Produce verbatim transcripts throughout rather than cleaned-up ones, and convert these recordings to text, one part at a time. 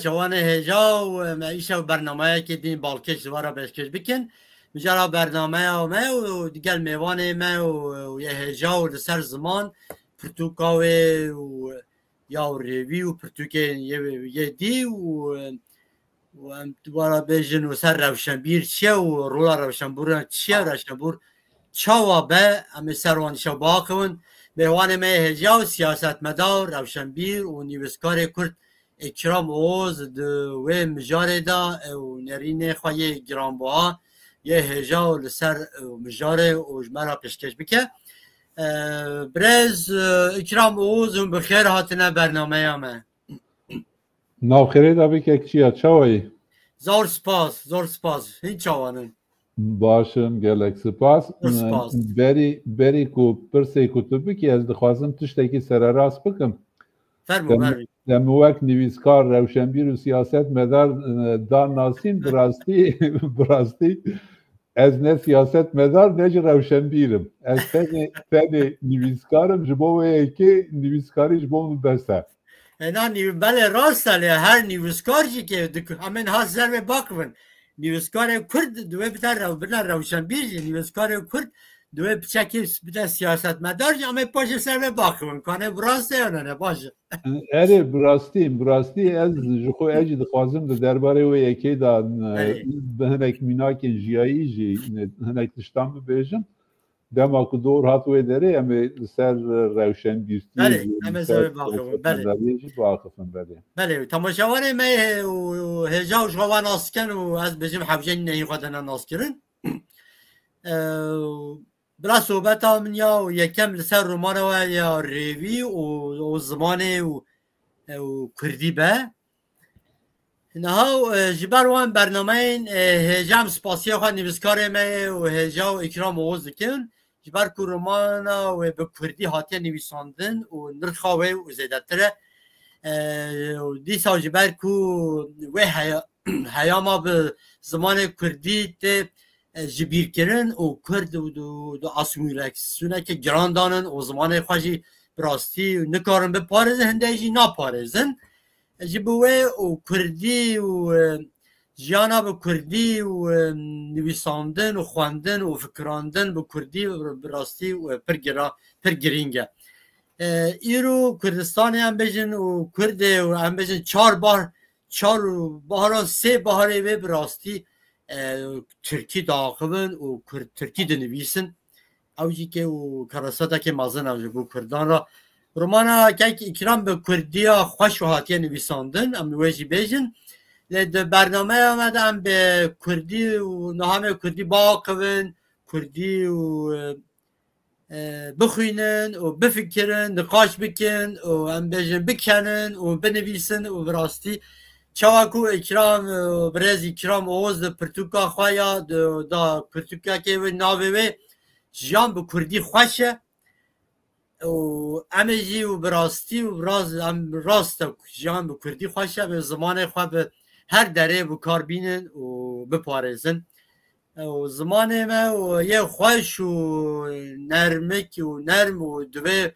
Şewanê hêja û me îşev bernameyekê din balkêş ji we re pêşkêş bikin. Mijara bernameya me û digel mêvanê me û, û yê hêja û li ser ziman, pirtûka wê û ya û rêvî û pirtûkên yê, yê dî û, û em dubara bêjin û ser rewşenbîr çi ye û rola rewşenbûran çi ye, rewşenbûr çawa be, em ê ser wan îşev biaxivin. Mêvanê me yê hêja û siyasetmedar, rewşenbîr û nivîskarê Kurd Îkram Oğuz di wê mijarê de ew nerînê xwe yê giranbuha yê hêja û li ser, ew mijarê û ji me re pêşkêş bike. E, birêz, e, Îkram Oğuz, hûn bi xêr hatine bernameya me. Navxêrê de bike kçiya, çawa yî? Zor spas, zor spas. Hîn çawan in? Baş im, gelek spas. Zor spas. Berî, berî ku pirsê ku tu bikî, ez dixwazim tiştekî sererast bikim. Fermo, Te, fermo. Te min wek nivîskar, rewşenbîr û siyasetmedar, e, dan nasîn, bi rastî, bi rastî ez ne siyasetmedar ne jî rewşenbîr im. Ez tenê, tenê nivîskar im, ji bo wê yekê nivîskarî ji bo min bes e. Ena nîv-, belê rast e, lê her nivîskar jî ke dik-, em ê niha ser vê biaxivin. Nivîskarê Kurd di wê bide rew-, bine rewşenbîr jî, nivîskarê Kurd di wê piçekê bide siyasetmedar jî, em ê paşê ser vê biaxivin. Kanê bi rast e ya ne, ne baş e. Erê, bi rastî, bi rastî ez ji xwe, ez jî dixwazim di derbarê wê yekê de, e, Erê. bi hinek mînakên jiyayî jî, e, hinek tiştan bibêjim. Dema ku dor hat wê derê, em ê li ser rewşenbîrtiyê Belê, jî, em ê li ser ser vê biaxivin, belê. rewşenbîrtiyê jî biaxivin, belê. Belê, temaşevanê me û, û hêja û ji xwe nas dikin û ez bêjim hewceyî nehî xwe dene naskirin. E, Bila sohbeta min ya yekem li ser romana we ya rêvî û, û zimanê û, û kurdî be. Niha, e, ji ber wan bernameyên, e, hêja em spasiya xwe nivîskarê me û hêja û Îkram Oğuz dikin. Ji ber ku romana wê bi kurdî hatiye nivîsandin û nirxa wê û zêdetir e. E, û dîsa ji ber ku wê heya-, heyama bi zimanê kurdî tê, e, ji bîr kirin û kurd û du, du asîmîlasyoneke giran danin û zimanê xwe jî bi rastî nikarin biparêzin, hindê jî naparêzin. Ji bo wê û kurdî û, e, jiyana bi kurdî û, e, nivîsandin û xwendin û fikirandin bi kurdî bi rastî, e, pir gira-, pir girîng e. E, îro Kurdistanê em bêjin û Kurdê û em bêjin çar bar, çar û bahara sê baharê wê bi rastî, e, Tirkî diaxivin û Kurd Tirkî dinivîsin. Ew jî ke û kerasetekê mezin e ji bo Kurdan re. Romana Kek Îkram bi Kurdiya xweş û hatiye nivîsandin, em wê jî bêjin. Lê di bernameya me de em bi Kurdî û niha em ê Kurdî biaxivin, Kurdî û, e, e, bixwînin û bifikirin, niqaş bikin û em bêjin bikenin û binivîsin û bi rastî çawa ku Îkram, e, birêz Îkram Oğuz di pirtûka xwe ya di, da pirtûkekê wê navê wê Jiyan bi Kurdî xweş e. Û em ê jî û bi rastî û rast, em rast e ku jiyan bi Kurdî xweş e, em ê zimanê xwe bi her derê bi kar bînin û biparêzin. Û zimanê me û yê xweş û nermik û nerm û divê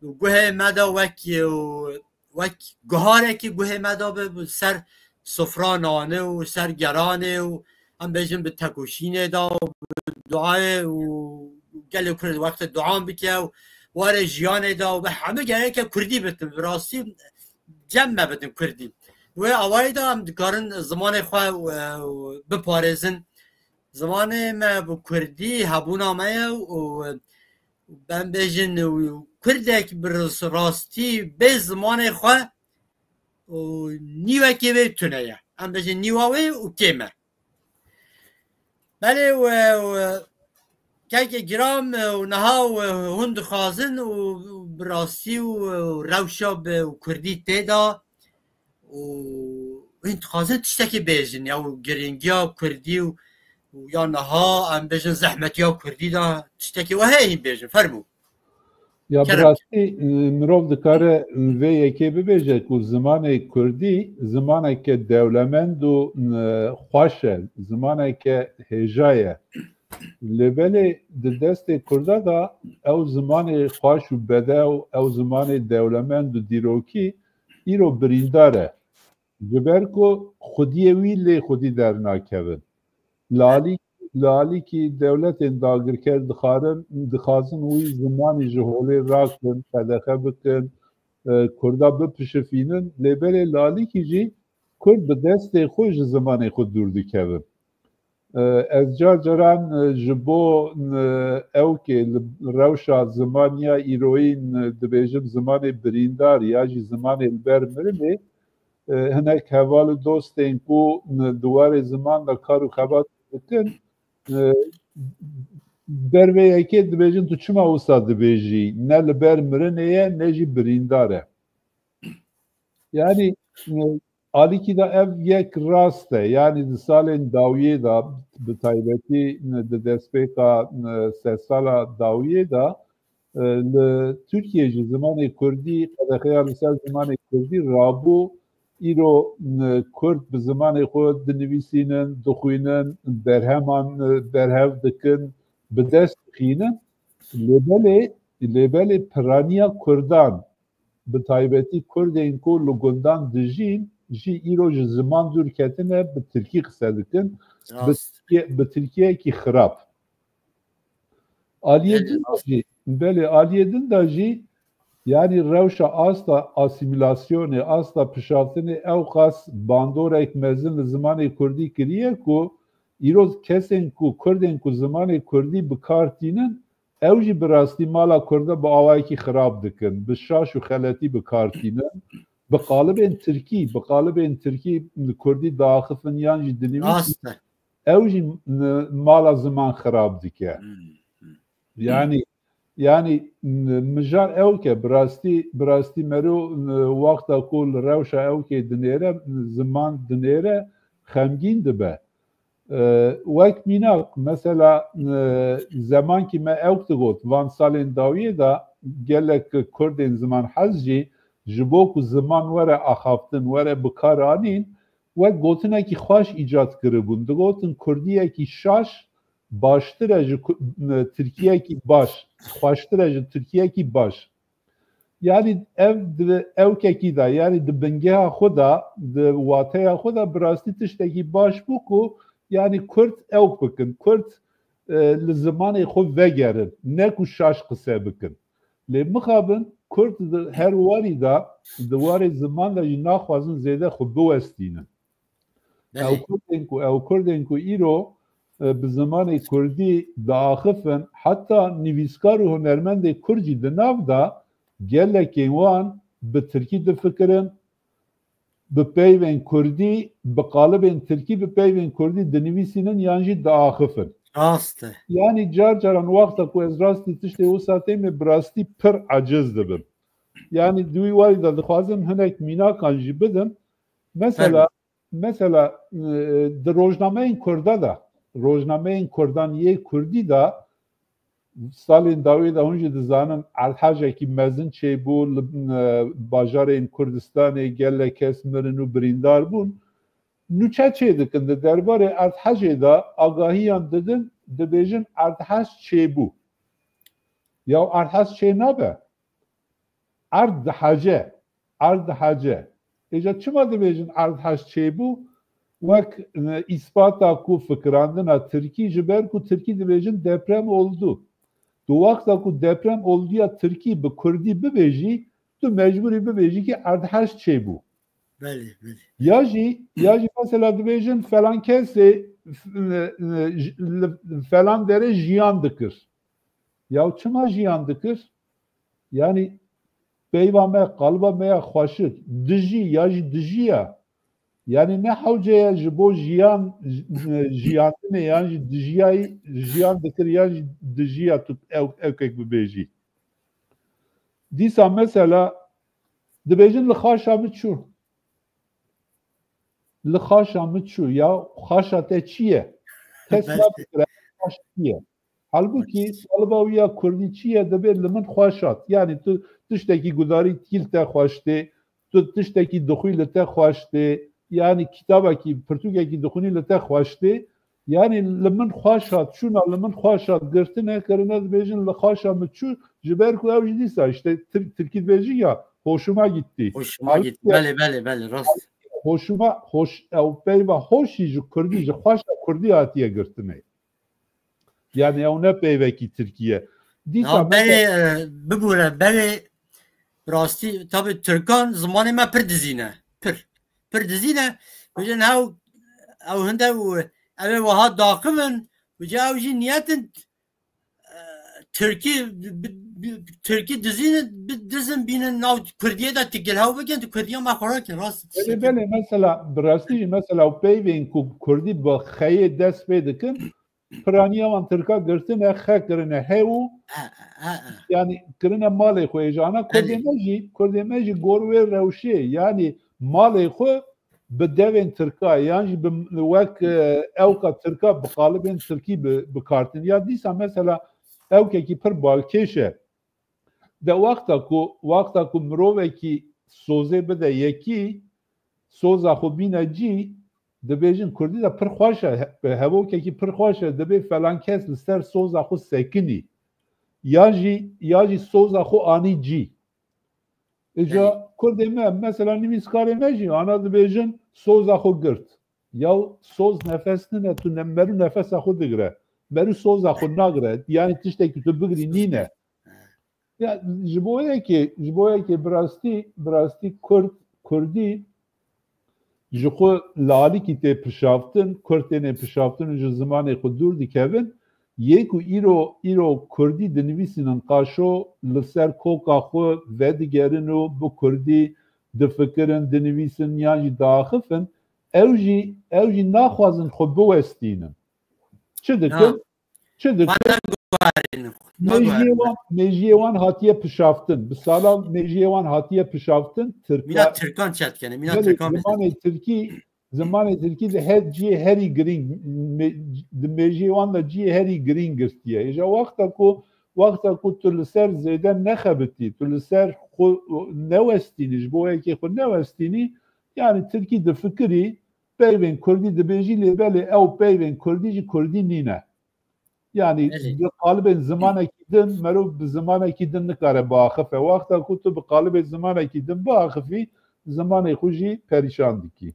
guhê me de wek û wek guharekî guhê me de bi, bi ser sofra nanê û ser geranê û em bêjin bi tekoşînê de û bi duayê û gelê Kurd wextê duan bike û warê jiyanê de û bi hemû gereke Kurdî bitin. Bi rastî cem me bidin Kurdî. Wê awayî de em dikarin zimanê xwe, e, biparêzin. Zimanê me bi Kurdî hebûna me ye û em bêjin Kurdek bi rastî bê zimanê xwe û nîvekê wê tune ye. Em bêjin nîva wê û kêm e. Belê û, û kekê giran û niha û hûn dixwazin û bi rastî û rewşa bi kurdî tê de û hîn dixwazin tiştekî bêjin ya û girîngiya kurdî û, û ya niha em bêjin zehmetiya kurdî de tiştekî we heye hîn bêjin. Fermû. Ya bi Kerem. rastî, e, mirov dikare vê yekê bibêje ku zimanê kurdî zimaneke dewlemend û, e, xweş e, zimaneke hêja ye. Lê belê di destê kurda de ew zimanê xweş û bedew, ew zimanê dewlemend û dîrokî îro birîndar e. Ji ber ku xwediyê wî lê xwedî dernakevin. Li alî, li alîkî dewletên dagirker dixarin, dixwazin wî zimanî ji holê rakin, qedexe bikin, e, Kurda bipişifînin. Lê belê li alîkî jî Kurd bi destê xwe ji zimanê xwe dûr dikevin. E, ez car caran, e, ji bo, e, ewkê li rewşa zimaniya îroyîn, e, dibêjim zimanê birîndar ya jî zimanê li ber mirinê, e, hinek heval û dostên ku, e, di warê ziman de kar û xebat dikin, e, ber vê yekê dibêjin tu çima wisa dibêjî? Ne li ber mirinê ye, ne jî birîndar e. Yanî, e, alîkî de ev yek rast e. Yanî di salên dawiyê de, bi taybetî, e, di destpêka, e, sedsala dawiyê de, e, li Tirkiyê jî zimanê kurdî, qedexeya li ser zimanê kurdî rabû. Îro, e, kurd bi zimanê xwe dinivîsînin, dixwînin, berheman, e, berhev dikin, bi dest dixînin. Lê belê, lê belê piraniya kurdan, bi taybetî kurdên ku li gundan dijîn jî îro ji ziman dûr ketine, bi tirkî qise dikin. Bi Rast. Tirkiye-, bi tirkiyekî xirab. Aliyê Belê, din de rast. Jî, belê, aliyê din de jî, yanî rewşa asta asîmîlasyonê, asta pişaftinê ewqas bandorek mezin li zimanê kurdî kiriye ku îro kesên ku, kurdên ku zimanê kurdî bi kar tînin, ew jî bi rastî mala kurda bi awayekî xirab dikin, bi şaş û xeletî bi kar tînin, bi qalibên tirkî, bi qalibên tirkî kurdî diaxifin yan jî dinivîsin, Rast e. Ew jî, e, mala ziman xirab dike. Hmm, hmm. Yanî, yanî, e, mijar ewk e, bi rastî, bi rastî mero, e, wexta ku li rewşa ewkê dinêre, ziman dinêre, xemgîn dibe. E, wek mînak, mesela, e, zemankî me ewk digot, van salên dawiyê de gelek kurdên zimanhez jî ji bo ku ziman were axaftin, were bi kar anîn, wek gotinekî xweş îcad kiribûn. Digotin kurdiyekî şaş baştir e ji ku-, e, tirkiyekî baş, xweştir e ji tirkiyekî baş. Yanî ev di ewkekî de, yanî di bingeha xwe de, di wateya xwe de bi rastî tiştekî baş bû ku, yanî kurd ewk bikin, kurd, e, li zimanê xwe vegerin, ne ku şaş qise bikin. Lê mixabin kurd di her warî de, di warê ziman de jî naxwazin zêde xwe biwestînin. Belê. Ew kurdên ku, ew kurdên ku îro, e, bi zimanê kurdî diaxifin, heta nivîskar û hunermendê kurd jî di nav de gelekên wan bi tirkî difikirin, bi peyvên kurdî, bi qalibên tirkî, bi peyvên kurdî dinivîsînin yan jî diaxifin. Rast e. Yanî car caran wexta ku ez rastî tiştê wisa têm, bi rastî pir eciz dibim. Yanî di wî warî de dixwazim hinek mînakan jî bidim. Mesela, Mesela, e, di rojnameyên Kurda de, rojnameyên Kurdan yê Kurdî de, salên dawî de hûn jî dizanin, erdhejekî mezin çêbû, li, e, bajarên Kurdistanê gelek kes mirin û birîndar bûn. Nûçe çê dikin di derbarê erdhejê de, agahiyan didin, dibêjin erdhej çêbû. Ya erdhej çê nabe. Erd dihece. Erd dihece. Êca çima dibêjin erdhej çêbû? Wek, e, îspata ku fikirandina tirkî, ji ber ku tirkî dibêjin deprem oldu. Tu wexta ku deprem oldu ya tirkî bi kurdî bibêjî, tu mecbûrî bibêjî ki erdhej çêbû. Belê, belê. Ya jî, ya jî mesela dibêjin falan kesê f-, e, e, j-, li falan derê jiyan dikir. Ya çima jiyan dikir? Yanî peyva me, qaliba me ya xweşik, dijî ya jî dijiya. Yanî ne hewce ye ji bo jiyan, j-, jiyandinê yan jî dijiyayî, jiyan dikir yan jî dijiya tu ew, ewkek bibêjî. Dîsa mesela dibêjin li xaşa min çû. Li xaşa min çû. Ya xaşa te çi ye? Kes Belê. Nabikire xaş çi ye? Halbûkî taliba wî ya kurdî çi ye, dibê li min xweş hat. Yanî tu tiştekî gudarî tî li te xweş tê, tu tiştekî dixwî li te xweş tê, yanî kitabekî, pirtûkekî dixwînî li te xweş tê. Yanî li min xweş hat, çûna li min xweş hat, girtine kirine dibêjin li xaşa min çû, ji ber ku ew jî dîsa işte Tir-, tirkî dibêjin ya hoşuma gitti. Hoşuma gitti. Halbûkî Belê, belê, belê, rast. hoşuma, hoş, ew peyva hoşî ji kurdî, ji xweşa kurdî hatiye girtinê. Yani ew ne peyvekî tirkî ye. Dîsa Ya belê, e, bibûre, belê rastî, tabi tirkan zimanê me pir dizîne. Pir. Pir dizîne. Bêjin hew, ew hinde û ew ê wiha daqivin, û ca ew jî niyetin, e, tirkî, bi, bi, tirkî dizînin, bi, dizin bînin nav kurdiyê de tigil hew bikin, tu kurdiya me xwe rakin, rast. Belê, belê, mesela, bi rastî jî, mesela, ew peyvên ku kurdî bi xeyê dest pê dikin, piraniya wan tirka girtine, xe kirine hew û, E, e, e. yani kirine malê xwe, êjana kurdê me jî, kurdê me jî gor wê rewşê, yani malê xwe bi devên tirka, yan jî bi, wek, e, ewka tirka, bi qalibên tirkî bi, bikartin. Ya dîsa mesela ewkekî pir balkêş e. De wexta ku, wexta ku mirovekî sozê bide yekî, soza xwe bîne cî, dibêjin kurdî de pir xweş e, he-, hevokekî pir xweş e, dibê falan kes li ser soza xwe sekinî. Ya jî, ya jî soza xwe anî cî. Îca Belê. Kurdê me, mesela nivîskarê me jî, ana dibêjin soza xwe girt. Ya soz nefes nine, tu ne-, merû nefesa xwe digire. Merû soza xwe nagire. Yani tiştekî tu bigirî nîne. Ya ji bo yekê, ji bo yekê bi rastî, bi rastî Kurd, Kurdî ji xwe li alîkî tê pişaftin, Kurd têne pişaftin û ji zimanê xwe dûr dikevin. Yê ku îro, îro Kurdî dinivîsînin qaşo, li ser koka xwe vedigerin û bi Kurdî difikirin, dinivîsin yan jî diaxifin, ew jî, ew jî naxwazin xwe biwestînin. Çi dikin? Ha. Çi dikin? Bana guherînin. Mêjiyê wan, mêjiyê wan hatiye pişaftin. Bi salan mêjiyê wan hatiye pişaftin. Tirka-, Mîna Tirkan çet kene, mîna Belê, Tirkan zimanê Tirkî, zimanê Tirkî di her cihê herî girîng, me-, di mêjiyê wan de cihê herî girîng girtiye. Îja wexta ku, wexta ku tu li ser zêde nexebitî, tu li ser xwe newestînî, ji bo yekê xwe newestînî, yani Tirkî difikirî, peyvên Kurdî dibêjî, lê belê ew peyvên Kurdî jî Kurdî nîne. Yani Belê. Bi qalibên zimanekî din, merov bi zimanekî din nikare biaxife. Wexta ku tu bi qalibê zimanekî din biaxifî, zimanê xwe jî perîşan dikî.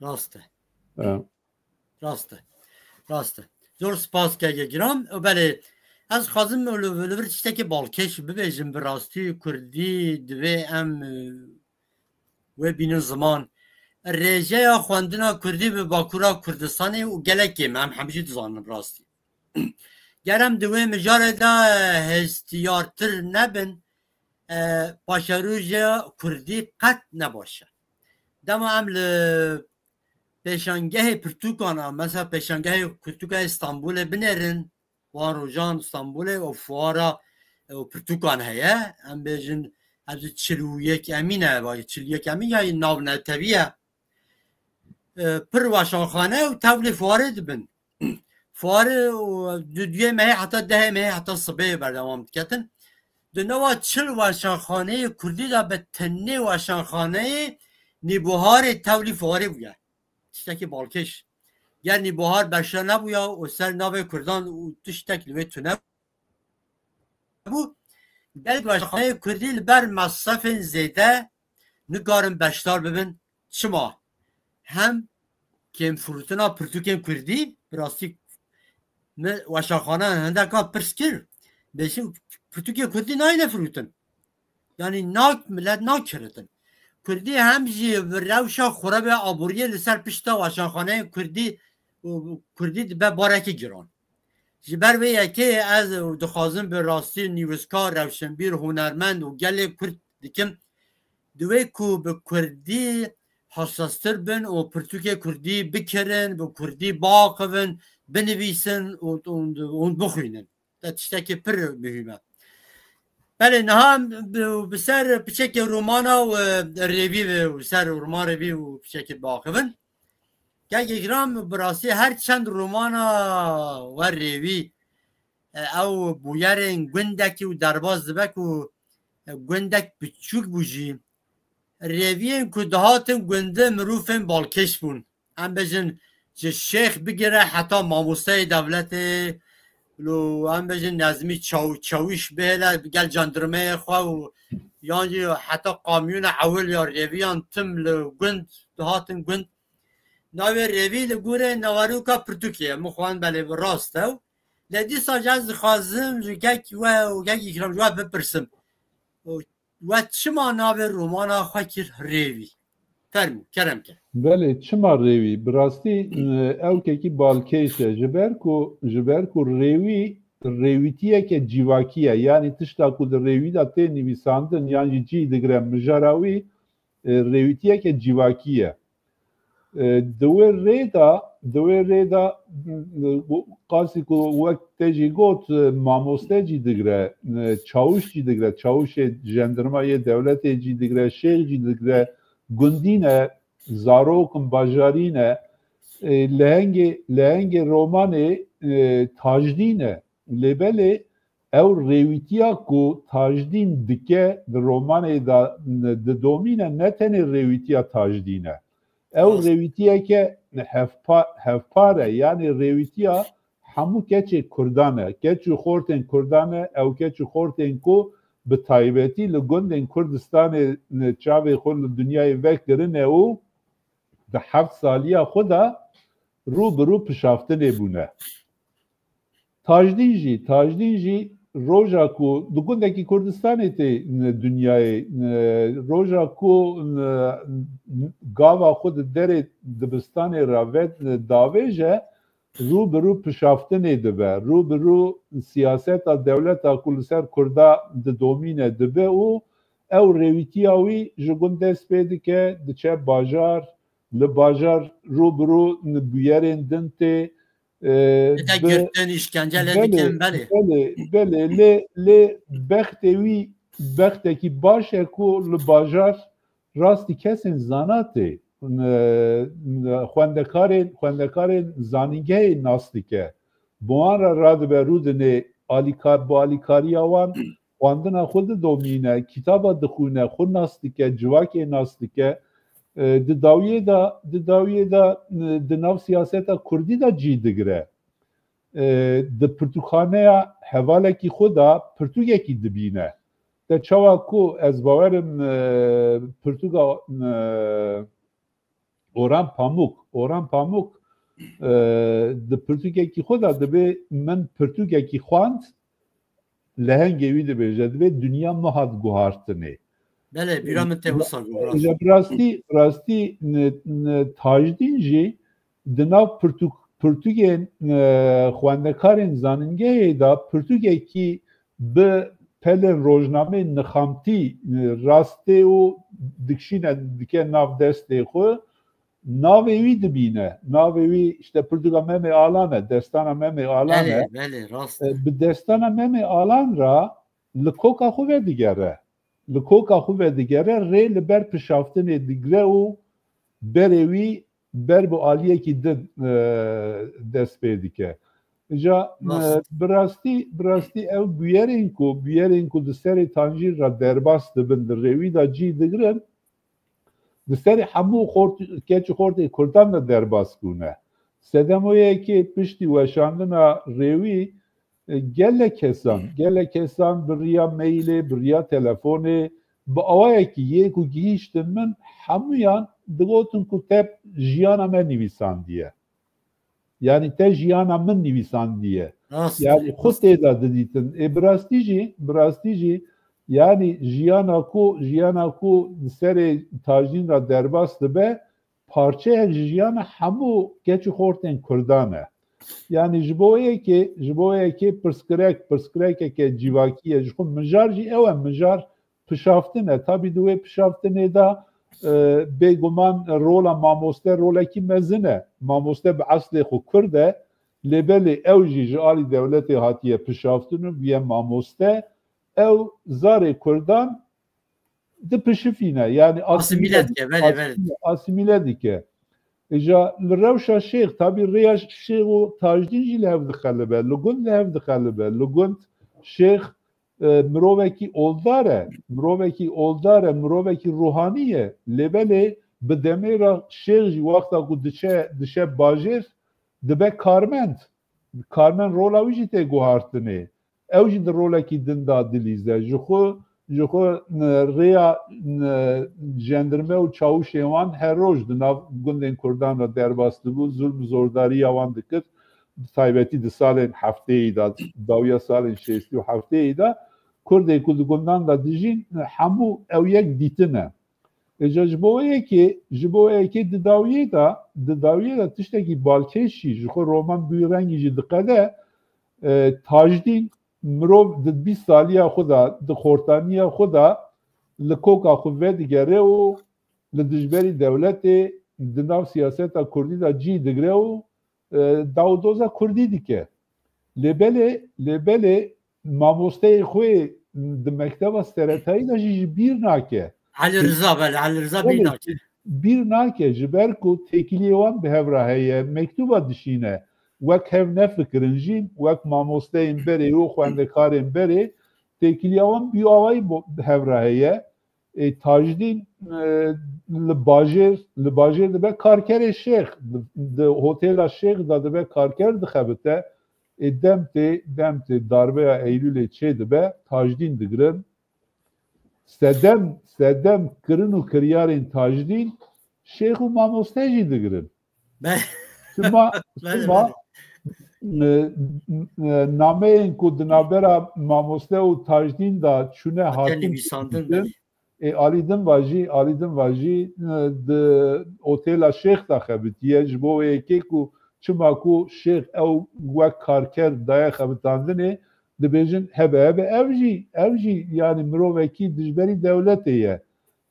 Rast e. E. Rast e. Rast e. Zor spas keke giran. Û belê, ez xwazim li, li vir tiştekî balkêş bibêjim, bi rastî Kurdî divê em, e, wê bînin ziman. Rêjeya xwendina Kurdî bi Bakûra Kurdistanê û gelek kêm, em hemî jî dizanin bi rastî. Ger em di wê mijarê de, e, hestiyartir nebin, e, paşerûjeya Kurdî qet ne baş e. Dema em li pêşangehê pirtûkan a, mesela pêşangehê pirtûka Stenbolê binêrin, wan rojan Stenbolê û fuara, e, û pirtûkan heye. Em bêjin, ez çil û yek emîn e, vay, çil û yek emîn ya navnetewî ye. E, pir weşanxane û tevlî fuarê dibin. Fuarê û du, duyê mehê heta dehê mehê heta sibê berdewam diketin. Di nava çil weşanxaneyê Kurdî de bi tenê weşanxaneyê Nîbuharê tevlî fuarê bûye. Tiştekî balkêş. Ger Nîbuhar beşa nebûya û ser navê Kurdan û tiştek li wê tune bû, gelek weşanxaneyê Kurdî li ber mesrefên zêde nikarin beşdar bibin. Çima? Hem kêmfirotina pirtûkên Kurdî, bi rastî min weşanxaneyan hindekan pirs kir, bêjin pirtûkê Kurdî nayêne firotin. Yani nak, millet nakiritin. Kurdî hem jî bi rewşa xurabê aboriyê li ser pişta weşanxaneyên Kurdî û Kurdî dibe barekî giran. Ji ber vê yekê ez dixwazim bi rastî nivîskar, rewşenbîr, hunermend û gelê Kurd dikim. Divê ku bi Kurdî hesastir bin û pirtûkê Kurdî bikirin, bi Kurdî biaxivin, binivîsin û, û, û bixwînin. Te tiştekî pir muhîm e. Belê, niha em bi, bi ser piçekê romana û, e, Rêvî ve û ser roman Rêvî û piçekê biaxivin. Gelek giran, bi rastî her çend romana we Rêvî, e, ew bûyerên gundekî û derbas dibe ku, e, gundek biçûk bû jî. Rêviyên ku dihatin gundê mirûfên balkêş bûn. Em bêjin ji şêx bigire heta mamosteyê dewletê, lo em bêjin Nezmî Çaw-, Çawîş bihêle gel jandirmeyê xwe û yan jî heta kamyona ewil ya rêviyan tim li gund dihatin gund. Navê rêvî li gorî naveroka pirtûkê ye. Min xwend belê bi rast ew. Lê dîsa jî ez dixwazim ji kek we û kek Îkram ji we bipirsim. We çima navê romana xwe kir Rêvî? Fermû, kerem ke. Belê, çima Rêwî? Bi rastî, e, ew kekî balkêş e. Ji ber ku, ji ber ku Rêwî, rêwîtiyeke civakî ye. Yanî tişta ku di Rêwî de tê nivîsandin yan jî cî digire mijara wî, e, rêwîtiyeke civakî ye. E, di wê rê de, di wê rê de, e, qasî ku wek te jî got, e, mamoste cî digire, e, çawûş cî digire, çawûşê jendirma yê dewletê cî digire, şêx cî digire, gundî ne, zarok in, bajarî ne, e, lehengê, lehengê romanê, e, Tajdîn e. Lê belê ew rêwîtiya ku Tajdîn dike di romanê de didomîne, ne tenê rêwîtiya Tajdîn e. Ew Rast. rêwîtiyeke hevpa-, hevpar e, yanî rêwîtiya hemû keçê Kurdan e. Keç û xortên Kurdan e, ew keç û xortên ku bi taybetî li gundên Kurdistanê çavê xwe li dinyayê vekirine û di heft saliya xwe de rû bi rû pişaftinê bûne. Tajdîn jî, Tajdîn jî roja ku di gundekî Kurdistanê tê dinyayê, roja ku gava xwe di derê dibistanê re vedavêje, rû bi rû pişaftinê dibe, rû bi rû siyaseta dewleta ku li ser Kurda didomîne dibe û ew rêwîtiya wî ji gund dest pê dike, diçe bajar, li bajar rû bi rû bûyerên din tê, e, Dide bi girtin, îşkence lê belê, dikin, belê. belê, belê, lê, lê bextê wî bextekî baş e ku li bajar rastî kesên zana tê, e, xwendekarên, xwendekarên zanîngehê nas dike. Bi wan re radibe rûdinê alîkar, bi alîkariya wan xwendina xwe didomîne, kitaba dixwîne, xwe nas dike, civakê nas dike. E, di dawiyê de, di dawiyê de, e, di nav siyaseta kurdî de cî digire. E, di pirtûkxaneya hevalekî xwe de pirtûkekî dibîne. Te çawa ku ez bawerim, e, pirtûka, e, Orhan Pamuk, Orhan Pamuk, e, di pirtûkekî xwe de dibê min pirtûkekî xwend, lehengê wî dibêje, dibê dinya min hat guhartinê. Belê, bîra min tê wisa got, rast. Bi rastî, rastî, n-, n-, Tajdîn jî di nav pirtûk-, pirtûkên, e, xwendekarên zanîngehê de pirtûkekî bi pelên rojnameyên nixamtî, e, rastê û dikşîne dike nav destê xwe, navê wî dibîne. Navê wî işte pirtûka Memê Alan e, destana Memê Alan e. Belê, belê, rast. E, bi destana Memê Alan re li koka xwe vedigere. Li koka xwe vedigere, rê li ber pişaftinê digre û berê wî ber bi aliyekî din, e, dest pê dike. Îja, e, Rast. bi rastî, bi rastî ew bûyerên ku, bûyerên ku di serê Tajdîn re derbas dibin, di Rêwî de cî digirin, di serê hemû xort-, keç û xortê Kurdan de derbas bûne. Sedema wê yekê piştî weşandina Rêwî, e, gelek kesan, gelek kesan bi riya mailê, bi riya telefonê, bi awayekî yê ku gihîştin min, hemûyan digotin ku te jiyana me nivîsandiye. Yanî te jiyana min nivîsandiye. Rast. Yanî xwe tê de didîtin. Ê, bi rastî jî, bi rastî jî, yanî jiyana ku, jiyana ku di serê Tajdîn re derbas dibe, parçeyek ji jiyana hemû keç û xortên Kurdan e. Yanî ji bo yekê, ji bo yekê pirsgirek, pirsgirekeke civakî ye. Ji xwe mijar jî ew e, mijar pişaftin e. Tabî di wê pişaftinê de, e, bêguman rola mamoste rolekî mezin e. Mamoste bi eslê xwe Kurd e. Lê belê ew jî ji alî dewletê hatiye pişaftin û bûye mamoste. Ew zarê Kurdan dipişifîne. Yanî Asîmîle asîmîle dike, belê, belê. asîmîle, asîmîle dike. Îja li rewşa Şêx, tabî rêya Şêx û Tajdîn jî li hev dixelibe, li gund li hev dixelibe. Li gund Şêx, e, mirovekî oldar e, mirovekî oldar e, mirovekî ruhanî ye. Lê belê bi demê re Şêx jî wexta ku diçe, dişe bajêr, dibe karmend. Karmend rola wî jî tê guhartinê. Ew jî di rolekî din de dilîze. Ji xwe ji xwe, e, rêya, e, jendirme û çawişê wan her roj di nav gundên Kurdan de derbas dibû, zulm û zordariya wan dikir. Bi taybetî di salên heftêyî de, dawiya salên şêstî û heftêyî de, Kurdê ku di gundan de dijîn, hemû ew yek dîtine. Êca ji bo wê yekê, ji bo wê yekê di dawiyê de, di dawiyê de tiştekî balkêş jî, ji xwe roman bi wî rengî jî diqede, e, Tajdîn mirov di bîst saliya xwe de, di xortaniya xwe de li koka xwe vedigere û li dijberî dewletê di nav siyaseta kurdî de cî digre û, e, daw û doza kurdî dike. Lê belê, lê belê mamosteyê xwe di mekteba seretayî de jî ji bîr nake. Elî Riza, belê, Elî Riza bîr Belê, nake. Bîr nake, ji ber ku têkiliyê wan bi hev re heye, mektuba dişîne. Wek hev nefikirin jî, wek mamosteyên berê û xwendekarên berê, têkiliya wan bi awayî bo-, bi hev re heye. Ê, Tajdîn, e, li bajêr, li bajêr dibe karkerê şêx, di, di hotêla şêx de dibe karker, dixebite. Ê, dem tê, dem tê darbeya Eylûlê çê dibe, Tajdîn digirin. Sedem, sedem kirin û kiryarên Tajdîn şêx û mamoste jî digirin. Be- Çima, Belê, çima, belê. e, e, nameyên ku di navbera mamoste û Tajdîn de çûne Hate hatin nivîsandin, nivîsandin, belê. Ê, alî din va jî, alî din va jî, e, di otêla şêx de xebitiye. Ji bo wê yekê ku çima ku şêx ew wek karker daye xebitandinê, dibêjin hebe hebe ev jî, ev jî, yanî mirovekî dijberî dewletê ye.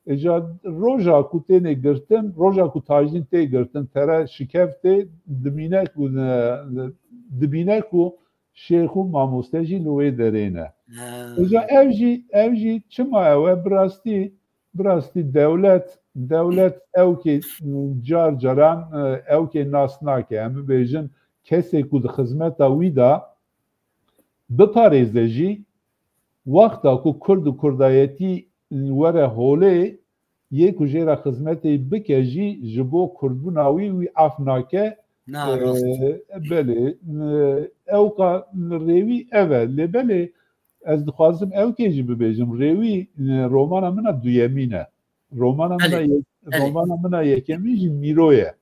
Êca roja ku têne girtin, roja ku Tajdîn tê girtin, tere şikeftê, dimîne ku, dibîne ku şêx û mamoste jî li wê derê ne. Ha. Êca ev jî, ev jî çima ew e? Bi rastî, bi rastî dewlet, dewlet ewkê car caran, e, ewkê nas nake. Em bibêjin kesê ku di xizmeta wî de biparêze jî, wexta ku kurd û kurdayetî were holê, yê ku jê re xizmetê bike jî ji bo kurdbûna wî, wî af nake. Na, rast. E, belê, e, ewka rêwî ev e. Lê belê ez dixwazim ewkê jî bibêjim. Rêwî, e, romana min a duyemîn e. Romana min a Belê, yek-, belê. Romana min a yekemîn jî Mîro ye.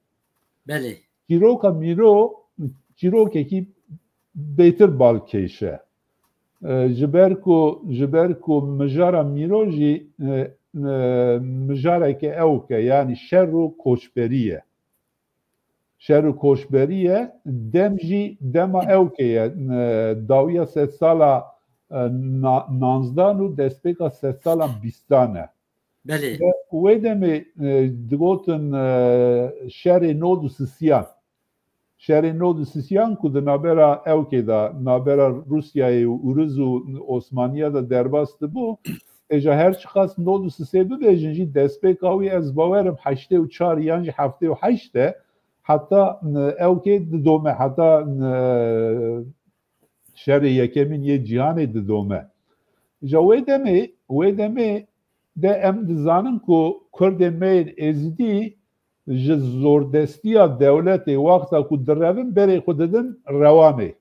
Belê. Çîroka Mîro, çîrokekî bêtir balkêş e. E, ji ber ku, ji ber ku mijara Mîro jî, e, e, mijareke ewk e, yanî şer û koçberî ye. Şer û koçberî ye, dem jî dema ewkê ye, e, dawiya sedsala, e, na-, nanzdan û destpêka sedsala bîstan e. Belê. Ve wê demê, e, digotin, e, şerê nod û sisiyan. Şerê nod û sisiyan ku di navbera ewkê de, navbera Rûsyayê û Ûriz û Osmaniya de derbas dibû, êja her çiqas nod û sisê bibêjin jî destpêka wî ez bawerim heştê û çar yan jî heftê û heşt e, heta, e, ewkê didome, heta, e, şerê yekemîn yê cîhanê didome. Ji wê demê, wê demê de em dizanin ku Kurdên me yên Êzidî ji zordestiya dewletê wexta ku direvin berê xwe didin rewanê.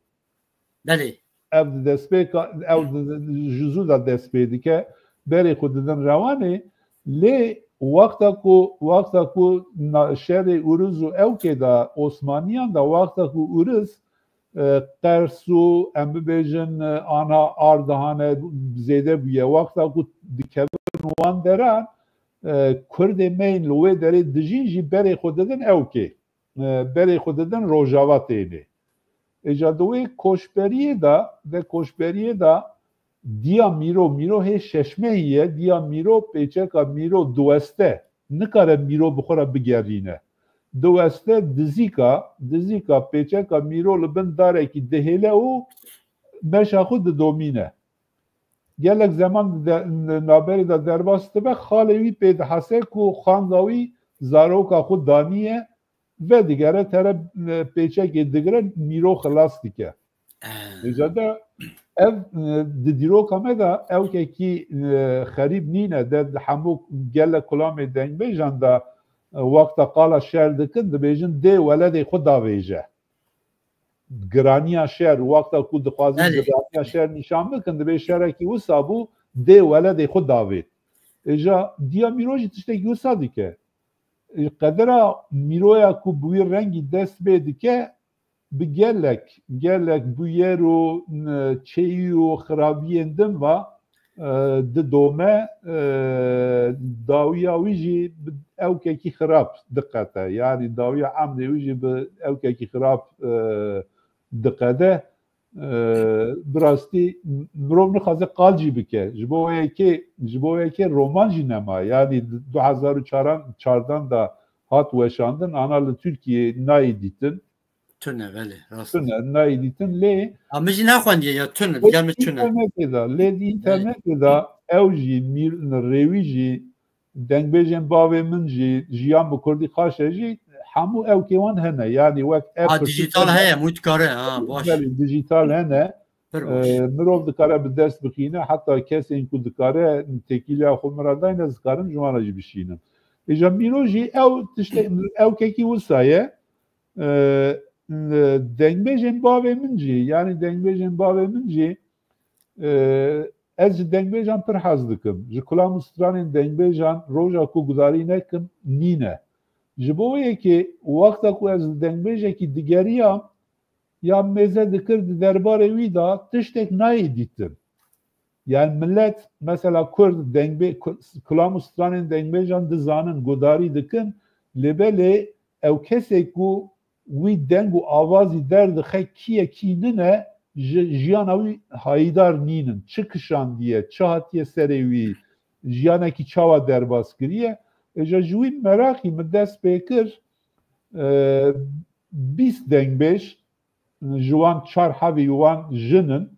Belê. Ev di destpêka, ev di, di, ji zû de dest pê dike, berê xwe didin rewanê. Lê wexta ku, wexta ku na-, şerê Ûriz û ewkê de Osmaniyan de, wexta ku Ûriz, e, Qers û em bibêjin, e, ana Ardahan e, zêde bûye. Wexta ku dikevin wan deran, e, Kurdê me yên li wê derê dijîn jî berê xwe didin ewkê. E, berê xwe didin Rojava tênê. Êca di wê koçberiyê de, de koçberiyê de diya Mîro, Mîro hê şeşmehî ye, diya Mîro, pêçeka Mîro diweste. Nikare Mîro bi xwe re bigerîne. Diweste dizîka, dizîka pêçeka Mîro li bin darekî dihêle û meşa xwe didomîne. Gelek zeman di de-, naberê de derbas dibe, xalê wî pê dihese ku xanda wî zaroka xwe daniye, vedigere tere, e, pêçekê digire, Mîro xilas dike. Eh. Êca de ev, e, di dîroka me de ewkekî, e, xerîb nîne. De di hemû gelek kulamê dengbêjan de, e, wexta qala şer dikin, dibêjin dê weledê xwe davêje. Giraniya şer, wexta ku dixwazin Belê. Giraniya şer nîşan bikin, dibê şerekî wisa bû, dê weledê xwe davêt. Êja diya Mîro jî tiştekî wisa dike. Qedera Mîroya ku bi wî rengî dest pê dike, bi gelek, gelek bûyer û, n-, çêyî û xirabiyên din ve, e, didome, e, dawiya wî jî bi ewkekî xirab diqete. Yanî dawiya emrê wî jî bi ewkekî xirab, e, diqede. E, bi rastî mirov nixwaze qal jî bike. Ji bo wê yekê, ji bo wê yekê roman jî nema. Yanî du hezar û çaran, çardan de hat weşandin, ana li Tirkiyê nayê dîtin. Tune, belê, rast. Tune, nayê dîtin, lê Ha, min jî nexwendiye ya tune, digel min tune. Înternetê de, lê di Belê. Înternetê de ew jî, mîr-, rêwî jî, dengbêjên bavê min jî, jiyan bi kurdî xaş e jî, hemû ewkê wan hene. Yanî wek Ha, app, dijîtal heye, mû dikare, ha, baş. Belê, dijîtal hene. Pir baş. E, mirov dikare bi dest bixîne, heta kesên ku dikare têkiliya xwe min re dayne, ez dikarim ji wan re jî bişînim. Êja Mîro jî ew tiştê, ewkekî wisa ye. E, dengbêjên bavê min jî, yanî dengbêjên bavê min jî, e, ez ji dengbêjan pir hez dikim. Ji kulam û stranên dengbêjan roja ku gudarî nekim nîne. Ji bo wê yekê wexta ku ez li dengbêjekî digeriyam, ya mêze dikir di derbarê wî de tiştek nayê dîtin. Yani millet, mesela Kurd, dengbê-, ku-, kulam û stranên dengbêjan dizanin, gudarî dikin, lê belê ew kesê ku wî deng û avazî derdixe, kî ye, kî nine, ji jiyana wî hayîdar nînin. Çi kişandiye, çi hatiye serê wî, jiyanekî çawa derbas kiriye? Êja ji wî meraqî min dest pê kir, e, bîst dengbêj, ji wan çar hevî wan jin in.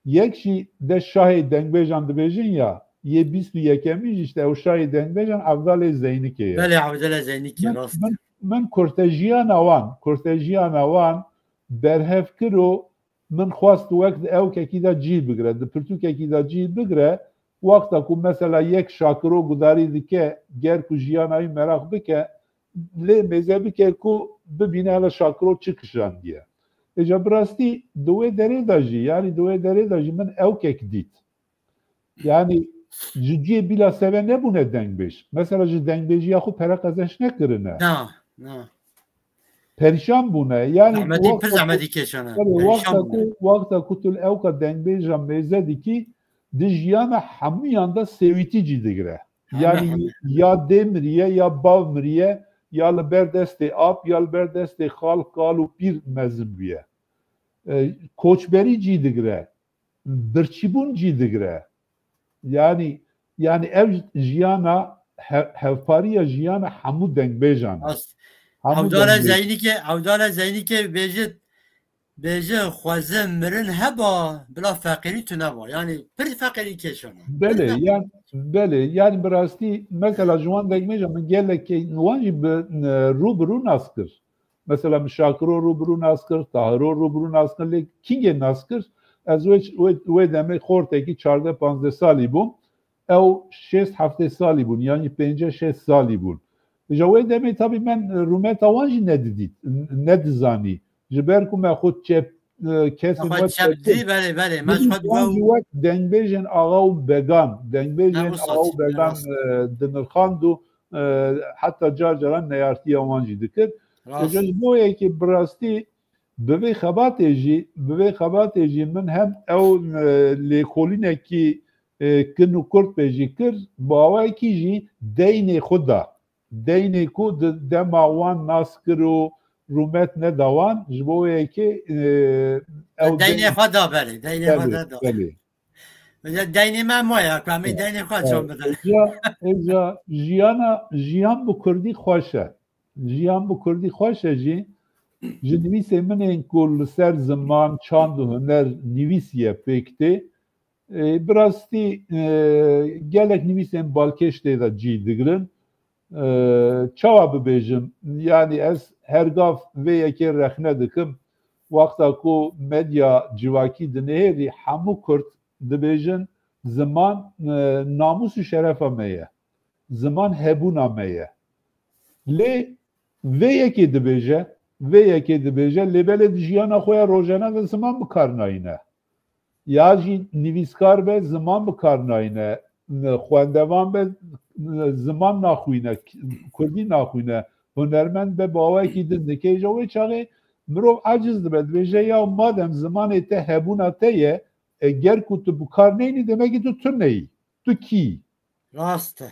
Yek jî de şahê dengbêjan dibêjin ya, yê bîst û yekemîn jî işte ew şahê dengbêjan Evdalê Zeynikê ye. Belê, Evdalê Zeynikê, Min, rast. min, min kurtejiyana wan, kurtejiyana wan berhev kir û min xwest wek di ewkekî de cî bigire, di pirtûkekî de cî bigire, wexta ku mesela yek şakiro gudarî dike, ger ku jiyana wî meraq bike, lê mêze bike ku bibîne hele şakiro çi kişandiye. Êca bi rastî di wê derê de jî, yanî di wê derê de jî min ewkek dît. Yanî ji cihê bîla seve nebûne dengbêj. Mesela ji dengbêjiya xwe pere qezenç nekirine. Na, na. Perîşan bûne. Yanî Zehmetî, pir wexta ku, zehmetî kêşan e. Tabii, Perîşan wexta bûne. ku, wexta ku tu li ewka dengbêja mêze dikî, di jiyana hemûyan de sêwîtî cî digire. Heme, Yani heme. ya dê miriye, ya bav miriye, ya li ber destê ap, ya li ber destê xal, kal û pîr mezin bûye. E, koçberî cî digire, birçîbûn cî digire. Yani, yani ev jiyana, he-, hevpariya jiyana hemû dengbêjan e. Rast. Hemû Hewdala dengbêj- Zeynîkê, Hewdala Zeynîkê bêjit, Bêje xwezin mirin heba, bila feqîrî tune ba. Yani pir feqîrî kêşana. Belê, Pir feqîrî. yan, belê, yani bi rastî, mesela ji wan dengbêja min gelek kê-, wan jî bi, e, rû bi rû nas kir. Mesela min Şakiro rû bi rû nas kir, Tahiro rû bi rû nas kir, lê kîngê nas kir? Ez wê, wê, wê demê xortekî çardeh panzdeh salî bûm. Ew şêst heftê salî bûn, yanî pênceh şêst salî bûn. Ji wê demê tabî me rûmeta wan jî nedidît, nedizanî. Ji ber ku me xwe çep, e, kesên Xwe wek çep dî, belê, belê, me didît, xwe wan jî wew- wek dengbêjên axa û began, dengbêjên Ne wisa axa û çi, ne began, wisa. e, dinirxand û, e, heta car caran neyartiya wan jî dikir. Rast. Ji bo yekê bi rastî bi vê xebatê jî, bi vê xebatê jî min hem ew, e, lêkolînekî, e, kin û kurt pê jî kir, bi awayekî jî deynê xwe da. Deynê ku di dema wan nas kir û rûmet neda wan, ji bo wê yekê, e, ew Deynê deyn- xwe da, belê, deynê xwe Belê, da, da. belê. Ya deynê me maye, ku em ê Evet, deynê xwe evet. can bidin. Êca, êca jiyana, jiyan bi kurdî xweş e. Jiyan bi kurdî xweş e jî, ji nivîsê min ên ku li ser ziman, çand û huner nivîsiye pêk tê. E, bi rastî, e, gelek nivîsên balkêş tê de cî digirin. E, çawa bibêjim? Yanî ez her gav vê yekê rexne dikim. Wexta ku medya civakî dinihêrî, hemû kurd dibêjin, ziman, e, namûs û şerefa me ye. Ziman hebûna me ye. Lê vê yekê dibêje, vê yekê dibêje, lê belê di jiyana xwe ya rojane de ziman bi kar nayîne. Ya jî nivîskar be, ziman bi kar nayne, xwendevan be, ziman naxwîne, kurdî naxwîne, hunermend be, bi awayekî din dike. Îja wê çaxê mirov aciz dibe, dibêje, ya madem zimanê te hebûna te ye, e, ger ku tu bi kar neyînî, demekî tu tune yî. Tu kî yî? Rast e.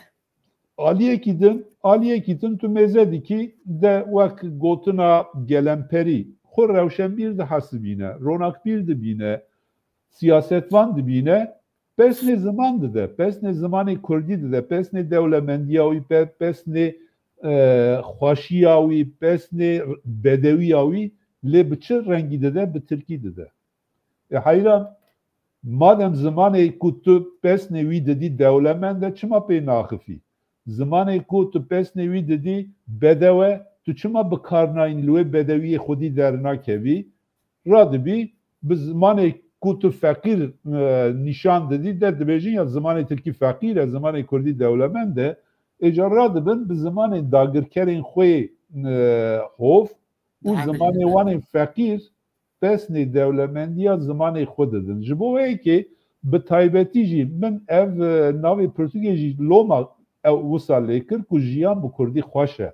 Aliyekî din, aliyekî din tu mêze dikî de wek gotina gelemperî, xwe rewşenbîr dihesibîne, ronakbîr dibîne, siyasetvan dibîne, pesnê ziman dide, pesnê zimanê kurdî dide, pesnê dewlemendiya wî, pe-, pesnê, e, xweşiya wî, pesnê bedewiya wî, lê bi çi rengî dide? Bi tirkî dide. E, heyran, madem zimanê ku tu pesnê wî didî dewlemend e, çima pê naxifî? Zimanê ku tu pesnê wî didî bedew e, tu çima bi kar nayînî, li wê bedewiyê xwedî dernakevî? Radibî bi zimanê ku tu feqîr, e, nîşan didî, de dibêjin ya zimanê tirkî feqîr e, zimanê kurdî dewlemend e. Êca radibin bi zimanê dagirkerên xwe, e, hov û Daha zimanê belli. Wan ên feqîr pesnê dewlemendiya zimanê xwe didin. Ji bo wê yekê bi taybetî jî min ev, e, navê pirtûkê jî loma ew wisa lê kir ku jiyan bi kurdî xweş e.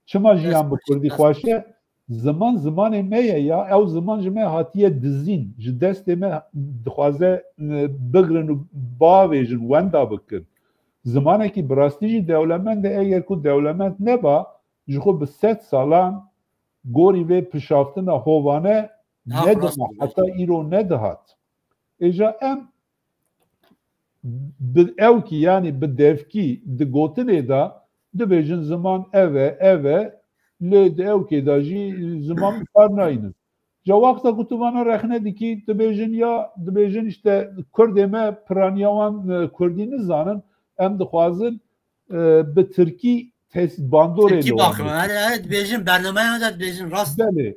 Çima jiyan bi kurdî xweş e? Ziman zimanê me ye ya. Ew ziman ji me hatiye dizîn. Ji destê me dixwaze, e, bigrin û bavêjin, wenda bikin. Zimanekî bi rastî jî dewlemend e. Eger ku dewlemend neba, ji xwe bi sed salan gorî vê pişaftina hovane Daha nedima, rast heta îro nedihat. Êja em bi ewkî, yanî bi devkî di gotinê de dibêjin ziman ev e, ev e, lê di ewkê de jî ziman bi kar nayînin. Ca wexta ku tu vana rexne dikî, dibêjin ya, dibêjin işte kurdê me piraniya wan, e, kurdî nizanin, em dixwazin, e, bi tirkî tes-, bandorê Tirkî li wan baxin. Bikin. Her, her dibêjin bernameyan de dibêjin rast. Belê.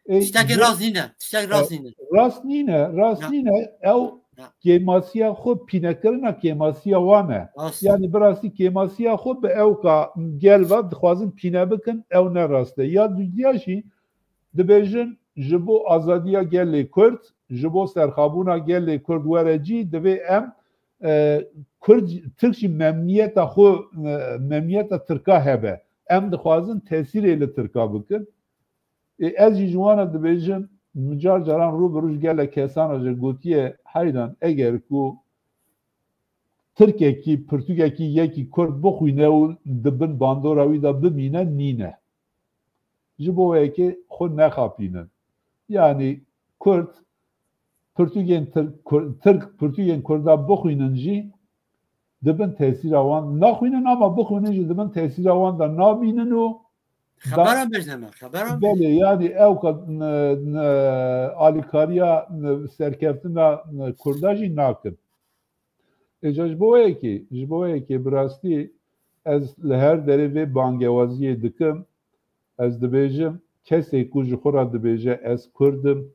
E, Tiştekî rast nîne. Tiştekî rast nîne. Rast nîne, rast nîne. Ew kêmasiya xwe pînekirina kêmasiya wan e. Rast. Yanî bi rastî kêmasiya xwe bi ewka gel ve dixwazin pîne bikin, ew ne rast e. Ya dudiya jî dibêjin ji bo azadiya gelê Kurd, ji bo serxabûna gelê Kurd were cî, divê em, e, Kurd, Tirk jî memniyeta xwe, e, memniyeta Tirka hebe. Em dixwazin tesîrê li Tirka bikin. Ê, ez jî ji wan re dibêjim, min car caran rû bi rû ji gelek kesan re jî gotiye, heyran eger ku Tirkekî, pirtûkekî yekî Kurd bixwîne û di bin bandora wî de bimîne, nîne. Ji bo wê yekê xwe nexapînin. Yanî Kurd, pirtûkên Tirk, Kur-, Tirk pirtûkên Kurda bixwînin jî di bin tesîra wan naxwînin, ama bixwînin jî di bin tesîra wan de namînin û Xeberan bêjne me, xeberan bêjne. Belê, yanî ew qet, n-, n-, alîkariya, n-, serkeftina, n-, Kurda jî nakin. Êca ji bo wê yekê, ji bo wê yekê bi rastî ez li her derê vê bangewaziyê dikim. Ez dibêjim, kesê ku ji xwe re dibêje ez Kurd im,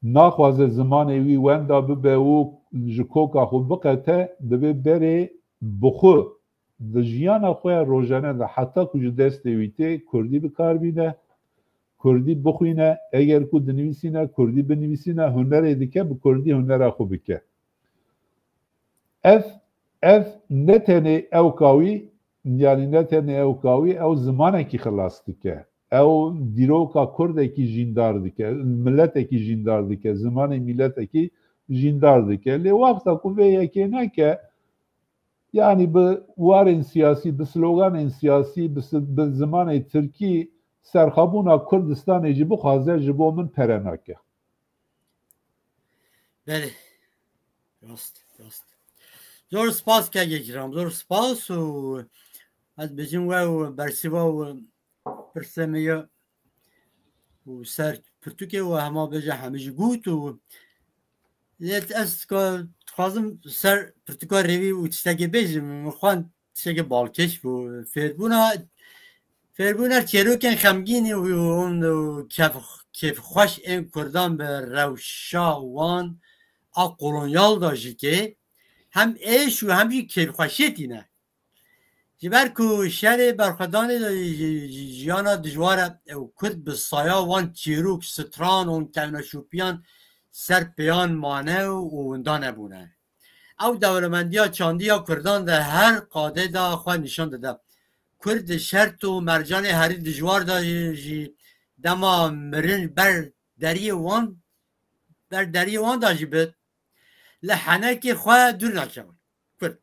naxwaze zimanê wî wenda bibe û ji koka xwe biqete, divê berê bi xwe di jiyana xwe ya rojane de heta ku ji destê wî tê, Kurdî bi kar bîne, Kurdî bixwîne, eger ku dinivîsîne, Kurdî binivîsîne, hunerê dike, bi Kurdî hunera xwe bike. Ev, ev ne tenê ewka wî, yanî ne tenê ewka wî, ew zimanekî xilas dike. Ew dîroka Kurdekî jîndar dike, miletekî jîndar dike, zimanê miletekî jîndar dike. Lê wexta ku vê yekê neke, yanî bi warên siyasî, bi sloganên siyasî, bi si-, bi zimanê tirkî serxabûna Kurdistanê jî bixwaze, ji bo min pere nake. Belê. Rast, rast. Zor spas kekê kiram, zor spas û ez bêjim we û bersiva û pirsê me ya û ser pirtûkê û hema bêje hemî jî got û lê ez ka dixwazim ser pirtûka rêvî û tiştekê bêjim, min xwend tiştekê balkêş bû. Fêrbûna, fêrbûna çêrokên xemgînî û, û, û kêf-, kêfxweş ên Kurdan bi rewşa wan a kolonyal de jî kê hem êş û hem jî kêfxweşiyê tîne. Ji ber ku şerê berxwedanê de ji-, ji-, jiyana dijwar e û Kurd bi saya wan çîrok, stranan, kevneşopiyan ser pêyan mane û winda nebûne. Ew dewlemendiya çandiya Kurdan de her qadê de xwe nîşan dide. Kurd di şert û mercanê herî dijwar de jî dema mirin ber deriyê wan, ber deriyê wan de jî bi li henekê xwe dûr nakevin. Kurd.